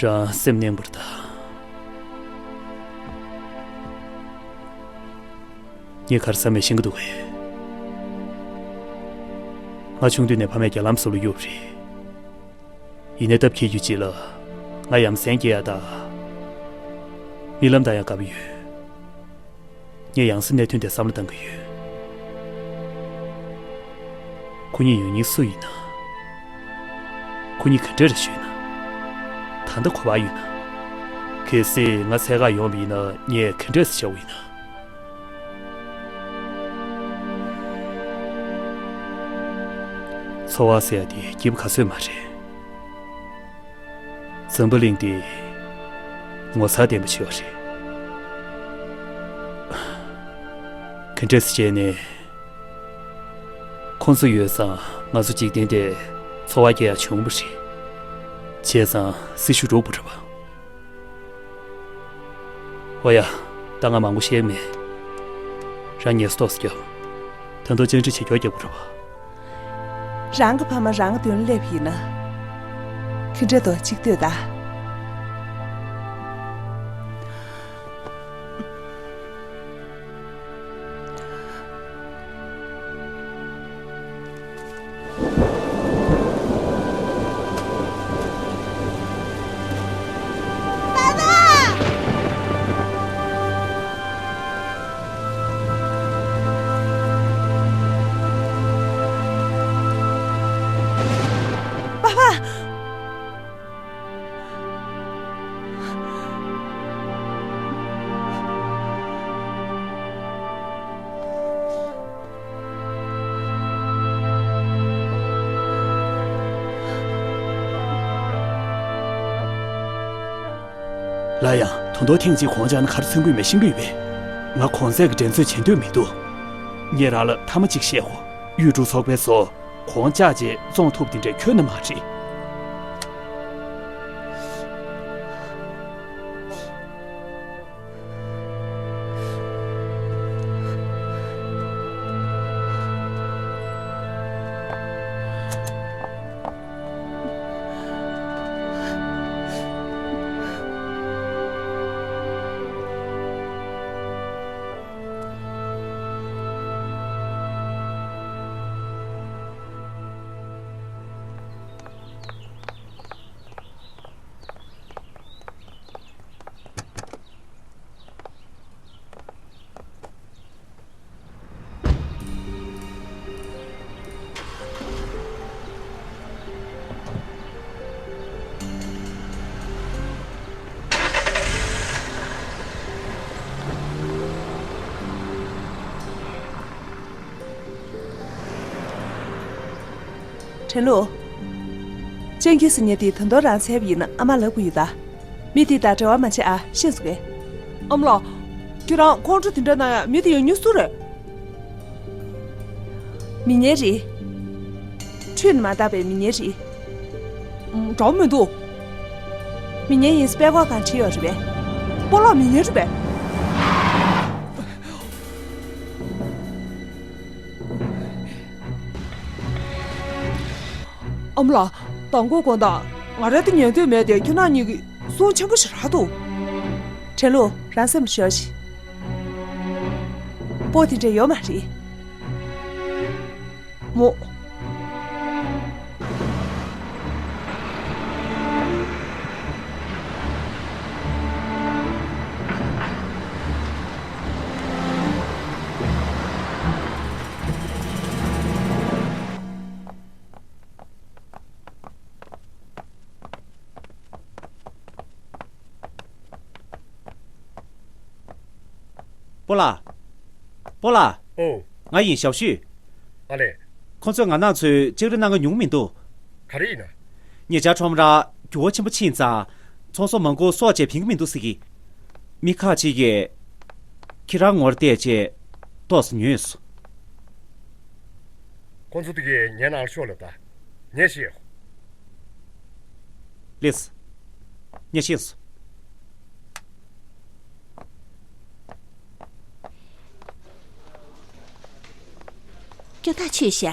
རང་སེམས་ནེམ་པར་ད། ངས་ག་རེ་བསམ་མེད་ཤེས་ཀྱི་འདུག་གས། ང་ཆུང་དུས་ནས་ཕ་མས་རྒྱ་ལམ་ཟུར་ལ་གཡུགས་པ་རེད། ཡིན་ནའི་སྟབས་ཁྱེད་རྒྱུ་གཅིག་ལ་ང་ཡ་མཚན་སྐྱེ་ཡ་ད། རྨི་ལམ་ལྟ་ཡ་དགའ་པོ་ཡོད། ངས་ཡང་སེ་གནས་ཐུན་དེ་བསམ་བློ་བཏང་གི་ཡོད། ཁོ་གཉིས་ཡང་སྙིང་སུ་ཡིན་ན། ཁོ་གཉིས་ག་འདྲ་རེ་ཞུས་ན། ད་ལྟ་གོ་བ་ཡོད་ན། གལ་སྲིད་ང་འཚོལ་གར་ཡོང་བ་ཡིན་ན་ངས་ག་འདྲས་སེ་བྱ་བ་ཡིན་ན། འཚོ་བ་ཟེར་ཡ་དེ་སྐྱིད་པོ་ག་ཚོད་མ་རེད། འཛམ་བུ་གླིང་འདི་ངོ་མཚར་ལྡན་པ་ཞིག་རེད། ག་འདྲས་བྱས་ནས་ཁོང་ཚོ་ཡོད་ཙང་ང་ཚོ་འཇིག་རྟེན་འདིར་འཚོ་བ་སྐྱེལ་ཡག་བྱུང་བ་རེད། བྱས་ཙང་སྲི་ཞུ་འགྲུབ་པ་རེད་པ། ཨོ་ཡ། ད་ང་མང་པོ་བཤད་མེད། རང་ངལ་གསོ་ཏོག་ཙམ་རྒྱོབ། ད་དུང་བཅར་འདྲི་བྱེད་སྐྱོར་རྒྱག་དགོས་རེད་པ། རང་གི་ཕ་མ་རང་གི་མདུན་ལ་སླེབས་ཡིན་ན། ཁྱེད་འདྲ་དོ་གཅིག་ལྟོས་ད། ལ་ཡང་ད་དུང་ཐེངས་གཅིག་གོང་བཅག་ན་ག་རེ་མཚོན་གྱི་ཡོད་མེད་ཤེས་ཀྱི་ཡོད་པས། ང་གོང་ཚད་ཀྱི་འགྲན་རྩོད་བྱེད་འདོད་མི་འདུག་ངས་རང་ལ་མཐའ་མ་གཅིག་བཤད་གོ། གཡུལ་འགྲོ་ཚོགས་པའི་བཟོ། གོང་བཅག་རྗེས་བཙོང་ཐུབ་དེ་འདྲས་ཁྱོན་ནས་མ་རེད། ཁྲེན་ལུ། ཅན་གྱི་སི་ཉེ་དེ་ད་དུང་རང་བཙལ་བ་ཡིན་ན་ཨ་མ་ལབ་དགོས་ཡོད་ད། མི་དེ་དང་འབྲེལ་བ་མ་བྱེད་ཨ། ཤེས་སོང་ངས། ཨ་མ་ལགས། ཁྱེད་རང་ཁོང་ཁྲོ་དེ་འདྲ་གནང་ཡ་མི་དེ་ཡང་ཉུང་སུ་རེད། མི་ངན་རེད། ཁྲུས་ནི་མ་བཏང་པའི་མི་ངན་རེད། འདྲ་མི་འདུག་མི་ངན་ཡིན་ཟེར་པད་ཀོག་སྒང་བྲིས་ཡོད་རེད་པས། སྤོ་ལགས། མི་ངན་རེད་པས། ཨ་མ་ལགས། མདང་དགོང་དགོང་དག་ང་རང་དེ་ཉན་འདོད་མེད་དེ། ཁྱེད་རང་གཉིས་ཀྱིས་བསུན་ཆེན་པོ་ཞེ་དྲག་འདུག་ཁྲེན་ལུ། རང་སེམས་ལ་ཤོད་ཤིག་སྤོ་དེ་འདྲ་ཡོད་མ་རེད། མོ། སྤོ་ལགས། སྤོ་ལགས། ཨོ། ང་ཡིན། ཞའོ་ཤུས། ཨ་ལས། ཁོ་ཚོས་ང་རང་ཚོའི་ལྕགས་རི་གནང་གི་ཡོང་མི་འདུག་ག་རེ་ཡིན་ན། ཉེ་ཆར་ཁྲོམ་ར་འགྱུར་བ་ཆེན་པོ་ཕྱིན་ཙང་། ཚོང་ཟོག་མང་པོ་གསོག་བྱས་ཕིང་གི་མི་འདུག་ཟེར་གི། མི་ཁག་ཅིག་གིས་ཁྱེད་རང་ངོ་བལྟས་བྱས་ཏོག་ཙམ་ཉོས་སོང་། ཁོ་ཚོ་དེ་གས་ངའི་ནང་ལ་ཤོག་ལབ་ད། ངས་ཤེས། ལགས་སོ། ངས་ཤེས་སོང་། སྐྱོ་ཐག་ཆོད་ཤག་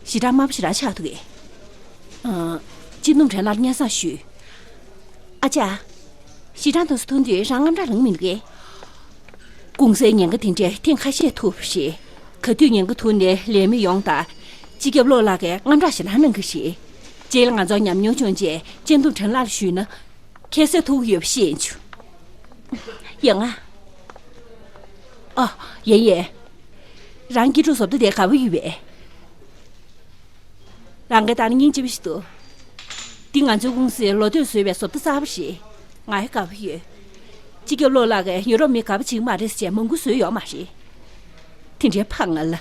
ཞེ་དྲག་དམའ་པོ་ཞེ་དྲག་ཆགས་འདུག་གས། ཨ། སྤྱི་འདོམས་ཁྲེན་ལགས་སྙན་སེང་ཞུས། ཨ་ཅག་ཞེ་དྲག་དུས་སུ་ཐུག་དུས་རང་དངངས་སྐྲག་ལངས་མི་འདུག་གས། གུང་སེང་ཉེན་ཁ་དེ་འདྲས་ཐེངས་ཁ་ཤས་ཐུག་པ་རེད། ག་དུས་ཉེན་ཁ་ཐུག་ནས་ལས་མི་ཡོངས་དང་། སྤྱི་ཁྱབ་བློ་བརླག་གིས་དངངས་སྐྲག་ཞེ་དྲག་གནང་གི་རེད། རྗེས་ལ་ང་ཚོ་ཉམས་མྱོང་བྱུང་རྗེས་སྤྱི་འདོམས་ཁྲེན་ལགས་ལ་ཞུས་ན། ཁྱད་གསོད་ཐུབ་ཀྱི་ཡོད་པ་ཤེས་བྱུང་། ཡ་ང་། ཨ། ཡིན་ཡིན། རང་སྐྱིད་སྡུག་བཟོ་ལྟ་དེ་དགའ་པོ་ཡོད་པས། རང་གིས་ལྟ་ན་སྙིང་རྗེ་པོ་ཞིག་འདུག་འདི་ང་ཚོའི་ཀུང་སིས་ལོ་སྟོད་བཟོས་པའི་བཟོ་ལྟ་གསར་པ་རེད། ང་ཡང་དགའ་པོ་ཡོད། སྤྱི་ཁྱབ་བློ་བརླག་གིས་ཡུ་རོབ་མི་དགའ་པོ་བྱེད་ཀྱི་མ་རེད་ཟེར་མང་པོ་བཟོས་ཡོད་མ་རེད། དེ་འདྲའི་ཕངས་ང་ལ།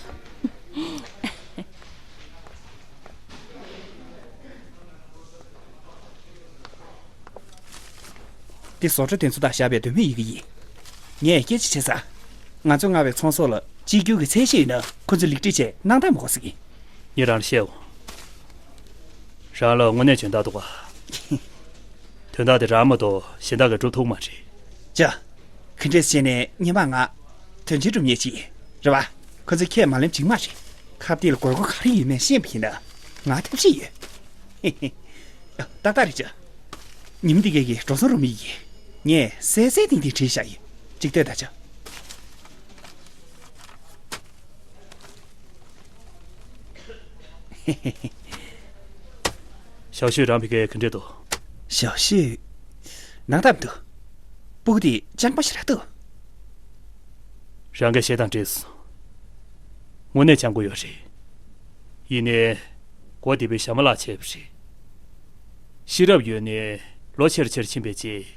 འདི་བཟོ་གྲྭ་དེ་ཚོ་དང་བཞག་པའི་དོན་མེད་ཡི་གེ་ཡིན། ངས་སྐད་ཆ་བྱས་ཙང་། ང་ཚོས་མངགས་པའི་ཚོང་ཟོག་ལ་གཅིག་གྱུར་གྱི་ཚད་གཞི་ཡོད་ན། ཁོ་ཚོས་ལེགས་སྒྲིག་བྱས་གནང་སྟངས་མི་གོ་ཟེར་གི། ངས་རང་ལ་བཤད་འོང་། རང་ལ་དངོས་གནས་འཇོན་ཐང་འདུག་ག་དོན་དག་དེ་རང་མ་གཏོགས་གཞན་དག་གིས་སྒྲུབ་ཐུབ་མ་རེད། ཅི། ག་འདྲས་བྱས་ནས་ངས་མ་ང་། དོན་ཆེན་སྒྲུབ་མཁན་ཅིག་རེད་བ། ཁོ་ཚོས་ཁས་མ་ལེན་བྱེད་ཀྱི་མ་རེད། ཁ་གཏད་ལ་དགོས་མཁོ་ག་རེ་ཡོད་མེད་ཤེས་པ་ཡིན་ན། ང་ཐབས་ཤེས་ཡོད། ཏག་ཏག་རེད་ཅི། ཉི་མ་འདི་གའི་གི་འགྲོ་སོང་རུ་མི་ཡིན། ངས་གསལ་གསལ་ཐིང་ཐིང་བྲིས་བཞག་ཡིན། གཅིག་ལྟོས་ད་ཅི། ཞའོ་ཤུས་རང་ཕ་གིར་ག་འདྲས་འདུག་ཞའོ་ཤུས། ནང་སྟབས་འདུག་སྤུ་གུ་དེ་སྤྱང་པོ་ཞེ་དྲག་འདུག་རང་གིས་བཤད་སྟངས་འགྲིག་སོང་། དངོས་གནས་སྤྱང་པོ་ཡོད་རེད། ཡིན་ནའི། མགོ་བདེ་པོའི་ཞྭ་མོ་ལག་ཆད་པ་རེད། ཤེས་རབ་ཡོད་ནའི་ལོ་ཆེར་ཆེར་ཕྱིན་པའི་རྗེས།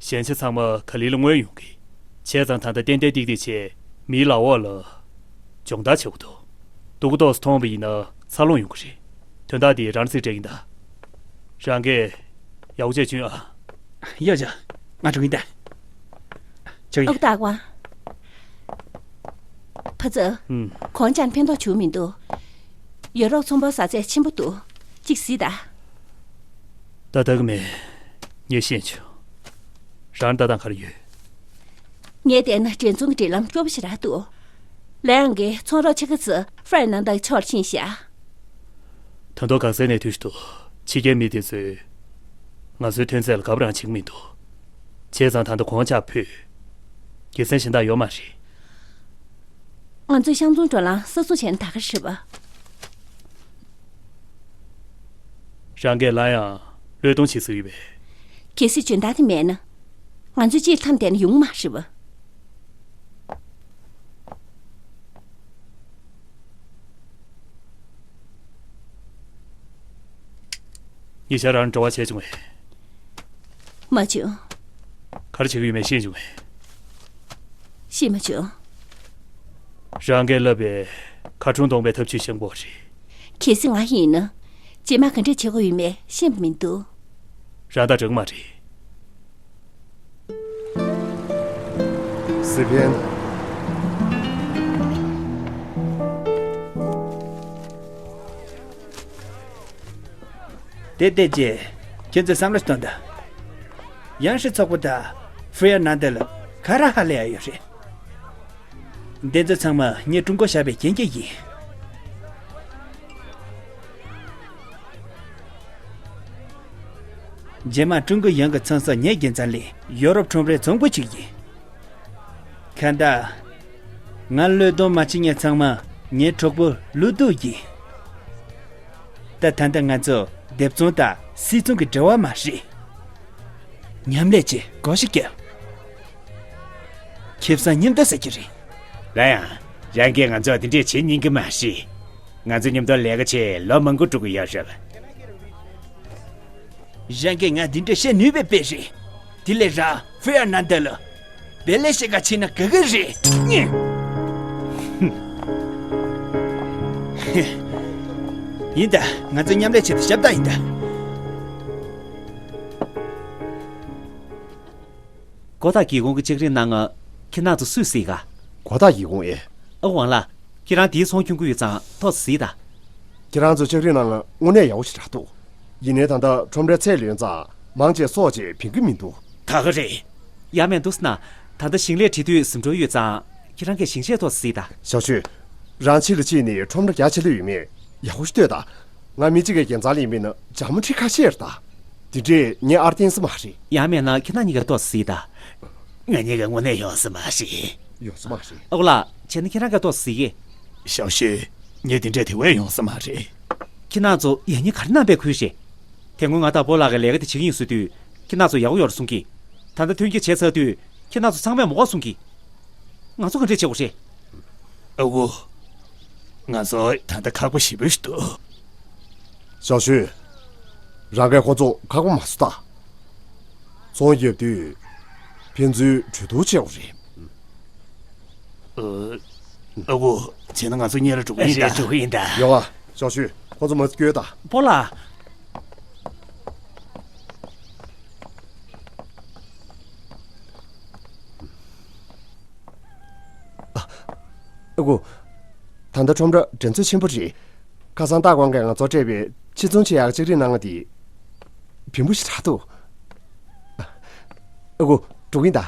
ཞན་ཆ་ཚང་མ་ག་ལེ་ལ་མངོན་ཡོང་གི། བྱས་ཙང་ད་ལྟ་ཏན་ཏན་ཏིག་ཏིག་བྱས། མིའི་ལག་འོག་ལ་སྦྱོང་བརྡར་བྱེད་དགོས་འདུག་སྡུག་པོ་ཏོག་ཙམ་མཐོང་བ་ཡིན་ན་འཚར་ལོངས་ཡོང་གི་རེད། དོན་དག་འདི་རང་རྩིས་སྤྲད་ཀྱིན་གདའ། རང་གིས་ཡག་པོ་བྱས་བྱུང་ཨ། ཡོད་ཅག་ང་འགྲོ་གིན་གདའ། ཆོག་ཨོ་ཡིན། སྟག་པ། ཕ་ཙི། ཨུམ། གོང་ཅག་ཕན་ཐོགས་བྱུང་མི་འདུག་ཡོ་རོབ་ཚོང་པ་བཟའ་ཚད་ཆེན་པོ་འདུག་གཅིག་གཟིགས་དང་། ད་ལྟ་གི་མེད། ངས་ཤེས་བྱུང་། རང་ལྟ་སྟངས་ག་རེ་ཡོད། ངས་བལྟས་ན་འགྲན་ཚོང་གི་འབྲེལ་ལམ་སྐྱོ་པོ་ཞེ་དྲག་འདུག་ལའང་གིས་ཚོང་རོགས་ཕྱེད་ཀ་ཙམ་ཧྥ་རན་ནང་དང་ཕྱོགས་ཕྱིན་ཤག་ད་དུང་ག་ཚད་ནས་དུས་སུ་འདུག་ཕྱི་རྒྱལ་མི་དེ་ཚོས་ང་ཚོའི་ཐོན་རྫས་ལ་དགའ་པོ་རང་བྱེད་ཀྱི་མི་འདུག་བྱས་ཙང་ད་ལྟ་གོང་ཆག་ཕུད། དགེ་མཚན་གཞན་དག་ཡོད་མ་རེད། ང་ཚོའི་ཤང་ཚོང་བགྲོ་གླེང་གསར་འཛུགས་བྱས་ན་ད་ག་རེད་པ། རང་གིས་སླར་ཡང་བློས་གཏོང་བྱེད་སྲིད་ཡོད་པས། གལ་སྲིད་འཇོན་ཐང་དེ་མེད་ན། ང་ཚོས་ཅིའི་ཐབས་བསྟན་ན་ཡོང་མ་རེད་པ། ཉེ་ཆར་རང་འབྲེལ་བ་བྱས་བྱུང་བས། མ་བྱུང་། ག་རེ་བྱེད་ཀྱི་ཡོད་མེད་ཤེས་བྱུང་བས། ཤེས་མ་བྱུང་། རང་གིས་བསླབས་པའི་ཁ་ཁྲུང་གཏོང་པའི་ཐབས་ཇུས་བྱེད་དགོས་པ་རེད། གལ་སྲིད་ང་ཡིན་ན། རྗེས་མ་ག་འདྲས་བྱེད་དགོས་ཡོད་མེད་ཤེས་པ་མི་འདུག་རང་ད་དྲག་མ་རེད། སི་པན། དེ་བལྟས་རྗེས། ཁྱེད་ཚོས་བསམ་བློ་ཞིག་གཏོང་དང་། ཡང་ཧྲི་ཚོགས་པ་དང་ཧྥེ་ཡར་ནན་ཏེ་ལ་ག་རེ་ཧ་ལས་ཡ་ཡོད་རེད། འདི་ཚོ་ཚང་མ་ངས་ཀྲུང་གོ་བཞག་པའི་རྐྱེན་གྱིས་ཡིན། རྗེས་མ་ཀྲུང་གོ་ཡོངས་ཀྱི་ཚོང་ཟོག་ངའི་རྒྱལ་མཚམས་ལས་ཡོ་རོབ་ཁྲོམ་རའི་རྫོང་དཔོན་ཅིག་ཡིན། གང་ལྟར། ང་བློས་གཏོང་མ་བྱེད་མཁན་ཚང་མ་ངའི་གྲོགས་པོ་ལུ་ཏུ་ཡིན། ད་ད་ལྟ་ང་ཚོ་སྡེབ་ཚོང་དང་སིལ་ཚོང་གི་འབྲེལ་བ་མ་རེད། མཉམ་ལས་བྱེད། སྒོ་ཕྱེ་རྒྱབ། ཁེ་བཟང་མཉམ་དུ་ཟ་གི་རེད། ལ་ཡང་། རང་གིས་ང་ཚོར་དེ་འདྲས་བྱེད་ཉན་གི་མ་རེད། ང་ཚོ་མཉམ་དུ་ལས་ཀ་བྱས་ལོ་མང་པོ་འགྲོ་གི་ཡོད་རེད། རང་གིས་ང་འདི་འདྲས་བཤད་ནུས་པའི་དཔེ་རེད། དེ་ལས་རང་ཧྥེ་ཡར་ནན་ཏེ་ལ་བེ་ལེ་ཤེ་ཀ་ཕྱིན་ན་དགའ་གི་རེད། ཡིན་ད། ང་ཚོ་མཉམ་ལས་བྱེད་དུ་ཞབས་ད་ཡིན་ད། གོ་ཐག་གི་གོང་གི་ལྕགས་རིའི་ནང་ང་ཁྱེད་རང་ཚོ་སུས་གཟིགས་ག་གོ་ཐག་གི་གོང་ཨེ། ཨ་ཝང་ལགས། ཁྱེད་རང་དེའི་ཚོང་ཁྱོང་གི་ཡོད་ཙང་ཐོག་གཟིགས་ད། ཁྱེད་རང་ཚོ་ལྕགས་རིའི་ནང་ལ་དངོས་གནས་ཡག་པོ་ཞིག་རག་འདུག་ཡིན་ནའི་ད་ལྟ་ཁྲོམ་རའི་ཚད་ལོན་ཙང་མང་ཆེ་སྲོག་ཆགས་ཕན་གི་མི་འདུག་ད་ག་རེད། ཡ་མེད་འདུག་ཟེར་ན། ད་ལྟ་ཞིང་ལས་བྲེལ་དུས་ཟིན་འགྲོ་ཡོད་ཙང་ཁྱེད་རང་གིས་ཞིང་གཤེད་ཐོག་གཟིགས་ད། ཞའོ་ཞུས། རང་ཕྱི་ལ་ཕྱིན་ནས་ཁྲོམ་ར་རྒྱ་ཆེ་ལོས་ཡོད་མེད་ཡག་པོ་ཞིག་ལྟོས་ད། ང་མི་གཅིག་གི་རྒྱལ་མཚམས་ལ་ཡིན་པས་ན་བྱ་མོ་ཁྲི་ཁ་ཤས་རེད་ད། དེ་འདྲས་ངའི་ཨར་བསྟན་ས་མ་རེད། ཡང་མེད་ན་ཁྱེད་རང་གཉིས་ཀ་ཏོག་གཟིགས་ད། ང་གཉིས་ཀ་དངོས་གནས་ཡོང་ས་མ་རེད། ཡོང་ས་མ་རེད། ཨ་ཁུ་ལགས། བྱས་ན་ཁྱེད་རང་ག་ཏོག་གཟིགས་ཀྱི། ཞའོ་ཞུས། ངས་དེ་འདྲས་དེ་བས་ཡོང་ས་མ་རེད། ཁྱེད་རང་ཚོ་ཡང་སྙིང་ག་རེ་གནང་པའི་ཁུལ་རེད། དེ་སྔོན་ང་དང་སྤོ་ལགས་ཀྱིས་ལས་ཀ་དེ་བྱེད་ཀྱི་ཡིན་ཟེར་དུས། ཁྱེད་རང་ཚོ་ཡག་པོ་ཡོད་རེད་གསུང་གི། ད་ལྟ་ཐོན་སྐྱེད་བྱས་ཚར་དུས། ཁྱེད་རང་ཚོ་ཚང་མས་མོ་ག་གསུང་གི། ང་ཚོ་ག་འདྲས་བྱེད་དགོས་རེད། ཨ་ཁུ། ང་ཚོ་ད་ལྟ་ཁག་པོ་ཞེ་པོ་ཞིག་འདུག་ཞའོ་ཞུས། རང་གིས་ཁོ་ཚོ་ཁག་པོ་མ་བཟོ་ད། ཚོང་རྒྱབ་དུས་ཕན་ཚུན་གྲོས་བསྡུར་བྱེད་དགོས་རེད། ཨ་ཁུ། བྱས་ན་ང་ཚོ་གཉིས་ལ་འགྲོ་གི་ཡིན་ད། རེད། འགྲོ་གི་ཡིན་ད། ཡོང་ཨ། ཞའོ་ཞུས། ཁོ་ཚོ་མ་སྐྱོད་ད། སྤོ་ལགས། ཨ་ཁུ། ད་ལྟ་ཁྲོམ་ར་འགྲན་རྩོད་ཆེན་པོ་རེད། ཁ་སང་སྟག་ཁོང་གིས་ང་ཚོར་སྤྲད་པའི་ཕྱིར་ཚོང་ཆེད་ཡག་ལྕགས་རིའི་ནང་དེ་ཕན་པོ་ཞིག་རག་འདུག་ཨ་ཁུ། འགྲོ་གིན་ད།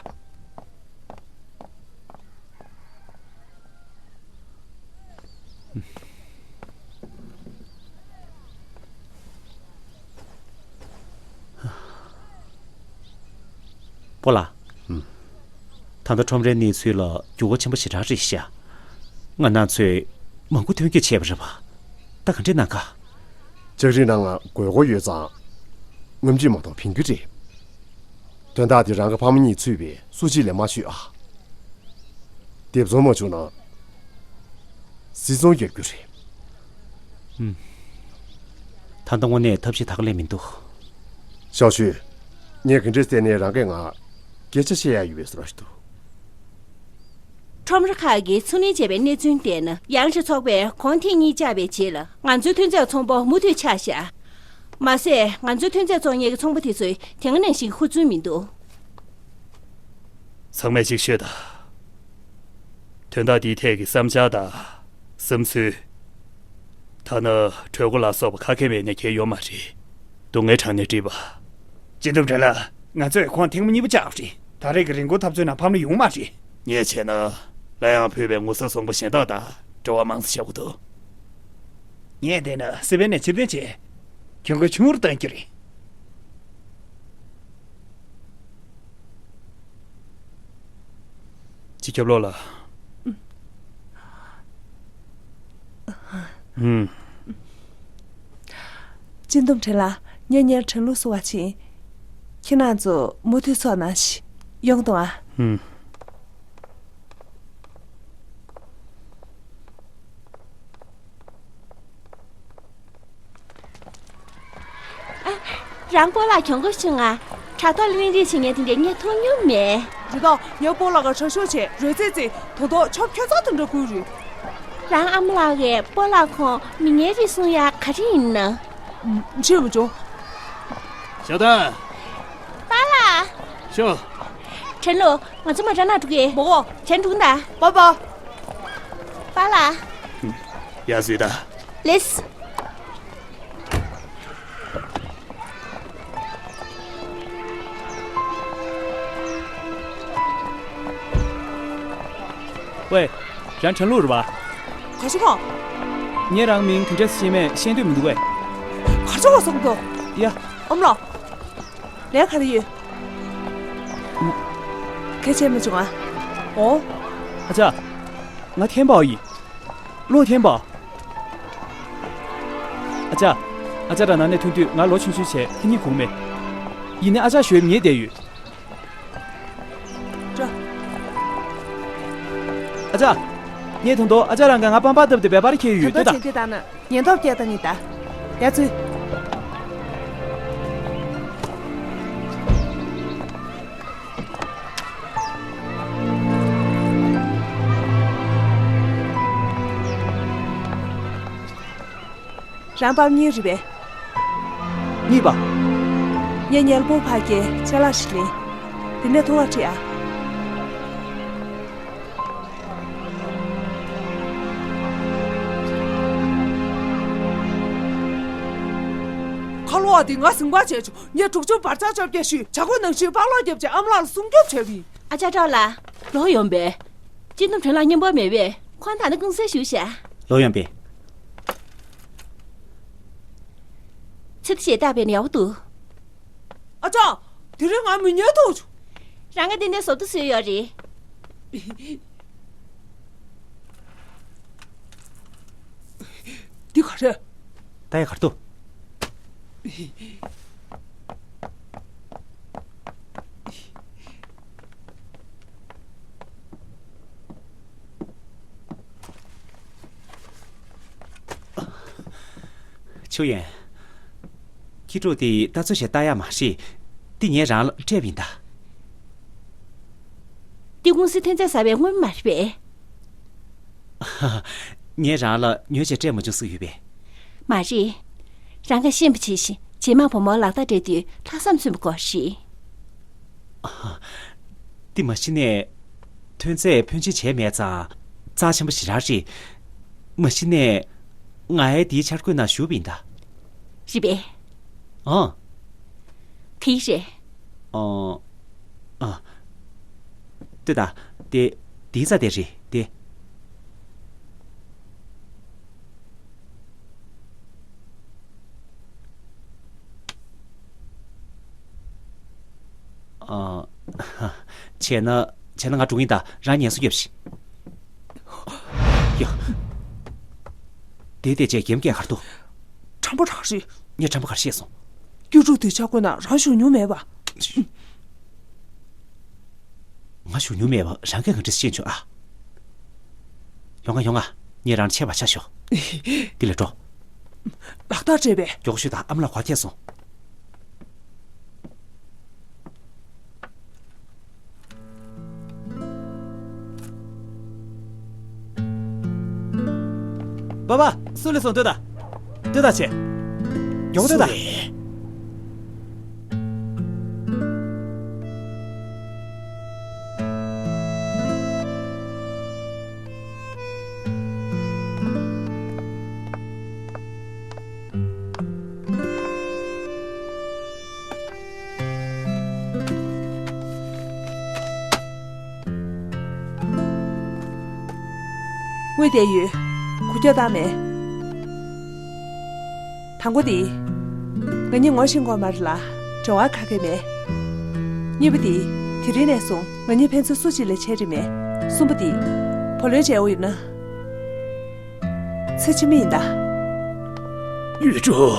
སྤོ་ལགས། ཨུམ། ད་ལྟ་ཁྲོམ་རའི་གནས་ཚུལ་ལ་འགྱུར་བ་ཆེན་པོ་ཞེ་དྲག་རེད་ཤག་ང་རང་ཚོས་མང་པོ་ཐོན་སྐྱེད་བྱས་པ་རེད་པ། ད་ག་འདྲས་གནང་ག་ལྕགས་རིའི་ནང་ལ་དགོས་མཁོ་ཡོད་ཙང་། སྔོན་ཆད་མ་གཏོགས་ཕན་གྱི་རེད། དོན་དག་འདི་རང་གི་ཕ་མ་གཉིས་ཚུད་པའི་སུ་གཅིག་ལ་མ་ཞུས་ཨ། སྡེབ་ཚོང་མ་བྱུང་ན། སིལ་ཚོང་རྒྱག་རྒྱུ་རེད། ཨུམ། ད་ལྟ་དངོས་གནས་ཐབས་ཤེས་དག་ལས་མི་འདུག་ཞའོ་ཞུས། ངས་ག་འདྲས་བལྟས་ནའི་རང་གིས་ང་སྐད་ཆ་བཤད་ཡ་ཡོད་པའི་བཟོ་འདྲ་ཞིག་འདུག་ཁྲོམ་ར་ཁག་གིས་ཚུར་ལེན་བྱས་པའི་གནས་ཚུལ་བལྟས་ན། ཡང་ཧྲི་ཚོགས་པས་གོང་ཐེངས་གཉིས་བཅག་པའི་རྗེས་ལ། ང་ཚོའི་ཐོན་རྫས་ཚོང་པ་མུ་མཐུད་ཆག་བཞག་མ་ཟད། ང་ཚོའི་ཐོན་རྫས་བཙོང་མཁན་གྱི་ཚོང་པ་དེ་ཚོས་དེ་སྔ་ནང་བཞིན་ཧུར་བརྩོན་མི་འདུག་ཚང་མས་ཅིག་ཤོད་དང་། དོན་དག་འདིའི་ཐད་ཀྱི་བསམ་འཆར་དང་། བསམ་ཚུལ། ཐ་ན་གྲོས་འགོ་ལ་སོགས་པ་ཁ་སྐད་མེད་ནས་འཁྱེར་ཡོང་མ་རེད། སྡུག་བསྔལ་དྲངས་ནས་བྲིས་པ། སྤྱི་འདོམས་བགྲེས་ལ། ང་ཚོས་ཁོང་ཐེངས་མ་གཉིས་པ་བཅག་པ་རེད། ད་རེས་ཀྱི་རིན་གོང་འཐབ་རྩོད་ནང་ཕམ་ལ་ཡོང་མ་རེད། ངས་བྱས་ན། ལ་ཡང་ཕུད་པའི་ངོ་སོ་བཟང་པོ་གཞན་དག་དང་འབྲེལ་བ་མང་ཙམ་བྱ་དགོས་འདུག་ངས་བལྟས་ན་སི་པན་ནས་ཕྱིར་འཐེན་བྱས། གྱོང་གུན་ཆུང་རུ་གཏོང་རྒྱུ་རེད། སྤྱི་ཁྱབ་བློ་ལ། ཨུམ། སྤྱི་འདོམས་བགྲེས་ལ། ངས་ཉེར་དྲན་ལུགས་སུ་བ་ཕྱིན། ཁྱེད་རང་ཚོ་མུ་མཐུད་ཚོགས་གནང་ཞིག་ཡོང་དང་ཨ། ཨུམ། རང་སྤོ་ལགས་གྱོང་གུན་ཆུང་ང་། དྲ་ཐོག་ལ་གླེང་རེས་བྱེད་མཁན་དེ་འདྲ་ངས་མཐོང་མྱོང་མེད། རེད་དོ། ངའི་སྤོ་ལགས་ཀྱིས་དྲ་ཤོག་བྱས་རོལ་རྩེད་རྩེས། ད་དུང་ཆོབ་ཁྱོད་ཚོ་དེ་འདྲ་བསྐུལ་རེད། རང་ཨ་མ་ལགས་ཀྱིས་སྤོ་ལགས་ཁོང་མི་ངན་རེད་གསུང་ཡ་ག་རེ་ཡིན་ན། ཨུམ། ཤེས་མ་བྱུང་། ཞའོ་ཏན། པཱ་ལགས། ཤོག་ཁྲེན་ལུ། ང་ཚོ་མ་ཊ་ནང་འགྲོ་གི། མོ་གོ། ཁྲེན་འགྲོ་གི་ད། པཱ་པཱ། པཱ་ལགས། ཡ་སུའི་ད། ལེས། ཝེ། རང་ཁྲེན་ལུ་རེད་པ། ག་རེ་བྱེད་གོ། ངས་རང་མིང་ག་འདྲས་ཤེས་མེད་ཤེས་འདོད་མི་འདུག་གས། ག་རེ་བྱེད་གོ་སོང་འདུག་ཡ། ཨ་མ་ལགས། ལས་ག་རེ་ཡོད། གལ་ཆེ་མ་བྱུང་ཨ། འོ། ཨ་ཅག་ང་ཐེན་པའོ་ཡིན། ལོ་ཐེན་པའོ། ཨ་ཅག་ཨ་ཅག་རང་ནང་ནས་ཐོན་དུས་ང་ལོ་ཆུང་ཆུང་བྱས་ཁ་ཉིན་གུང་མེད། ཡིན་ནའི་ཨ་ཅག་ཞོལ་ཉེ་བསྡད་ཡོད། ཨ་ཅག་ངས་ཐོན་ཐོག་ཨ་ཅག་རང་ག་ང་པང་པར་བཏབ་སྟེ་བེ་པར་ཁྱེར་ཡོད་ལྟོས་དང་། ཉེན་རྟོག་བསྐྱལ་བཏང་ངེས་ད། ཡ་ཚུལ། རང་པར་གཉིས་རེད་པས། གཉིས་པ། ངས་ཉལ་པོ་ཕ་གི་ཅ་ལག་ཞིག་ལེན། དེ་ནས་ཐོ་བ་ཁྲིད་ཨ། ཁ་ལོ་བ་འདི་ང་ཟིང་པ་བྱས་བྱུང་། ངས་དྲུག་ཅུ་བར་ཚག་བཅོ་བརྒྱད་ཞུས། བྱ་རྒོད་ནང་བཞིན་པགས་སློག་བརྒྱབ་བྱས་ཨ་མ་ལགས་ལ་སྲུང་སྐྱོབ་བྱས་པ་ཡིན། ཨ་ཅག་ཀྲོའུ་ལགས། ལོག་ཡོང་པས། སྤྱི་འདོམས་ཁྲོན་ལ་མཉམ་པོ་མེད་པས། ཁོང་ད་ནི་ཀུང་སིར་བཞུགས་ཤག་ལོག་ཡོང་པས། ཚེ་ཐུ་ཞེ་ལྟ་བས་ནི་ཡག་པོ་འདུག་ཨ་ཅག་དེ་རིང་ང་མི་ཉལ་ཐུབ་བྱུང་། རང་ག་ཏན་ཏན་བཟོ་ལྟ་བཟོས་ཡོད་རེད། འདི་ག་རེད། ད་ཡ་གར་ཐུབ། ཆུ་ཡན། ཁྱི་ཕྲུག་དེ་ལྟ་ཚུལ་ཞིག་ལྟ་ཡག་མ་རེད། འདི་ངས་རང་ལ་སྤྲད་པ་ཡིན་ད། འདི་ཀུང་སི་ཐོན་རྫས་ཟ་བའི་དངུལ་མ་རེད་པས། ངས་རང་ལ་ཉོས་བྱས་སྤྲད་མ་བྱུང་ཟེར་ཡོད་པས། མ་རེད། རང་ག་ཤེས་པ་བྱེད་བཞིན་རྗེས་མ་བུ་མོ་ལག་རྟགས་སྤྲད་དུས་ལྷག་བསམ་མཚོན་པ་དགོས་རེད། འདི་མ་གཞི་ནས་ཐོན་རྫས་ཕོན་ཆེ་བྱས་མེད་ཙང་རྩ་ཆེན་པོ་ཞེ་དྲག་རེད། མ་གཞི་ནས་ང་ཨེ་འདིའི་འཆར་འགོད་ནང་ཞུགས་པ་ཡིན་ད། རེད་པས། ཨང་། དེ་རེད། ཨང་། ཨ། ལྟོས་དང་། དེ། དེའི་རྩ་དེ་རེད་དེ། ཨ། བྱས་ན། བྱས་ན་ང་འགྲོ་གི་ཡིན་ད། རང་ངལ་གསོ་རྒྱབ་ཤིག་ཡ། དེ་དེ་བྱས་རྒྱབ་འགལ་གར་འདུག་ཁྲམ་པ་རང་རེད། ངས་ཁྲམ་པ་ག་རེ་བཤད་སོང་། གཡུ་འབྲུག་དེ་ཆག་དགོས་ན་རང་ཞུགས་མྱོང་མེད་པ། ང་ཞུགས་མྱོང་མེད་པ་རང་གིས་ག་འདྲ་ཤེས་བྱུང་ཨ། ཡོང་ང་ཡོང་ང་། ངས་རང་ཆད་པ་ཆ་ཞོག་འདི་ལ་འགྲོ། ལག་རྟགས་སྤྲད་པས། མགྱོགས་ཤོད་དང་། ཨ་མ་ལགས་ག་ཐད་སོང་། པ་པ། སུ་ལས་སོང་། ལྟོས་དང་། ལྟོས་དང་བྱས། མགྱོགས་ལྟོས་དང་། སུ་རེད། དངུལ་བསྡད་ཡོད། གུ་རྒྱག་བཏང་མེད། དང་པོ་དེ། ང་གཉིས་ངོ་ཤེས་དགོས་མ་རེད་ལ། འབྲེལ་བ་ག་གེ་མེད། གཉིས་པ་དེ། དེ་རིང་ནས་བཟུང་ང་གཉིས་ཕན་ཚུན་སུ་གཅིག་ལས་བྱེད་རིན་མེད། གསུམ་པ་དེ། བུ་ལོན་འཇལ་འོ་ཡོད་ན། ཚེ་ཕྱི་མ་ཡིན་ད། ཡུས་ཀྲུའུ།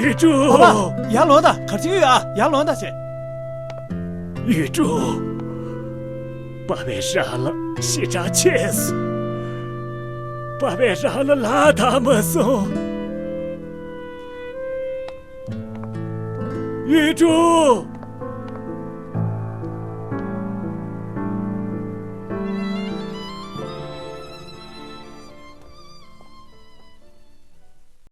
ཡུས་ཀྲུའུ། ཨ་ཕ། ཡར་ལོངས་དང་། ག་རེ་བྱེད་ཀྱི་ཡོད་ཨ། ཡར་ལོངས་དང་བྱས། ཡུས་ཀྲུའུ། པ་ཕས་རང་ལ་ཞེ་དྲག་ཆད་སོང་། པ་ཕས་རང་ལ་ལག་བརྡ་མ་སོང་། ཡུས་ཀྲུའུ།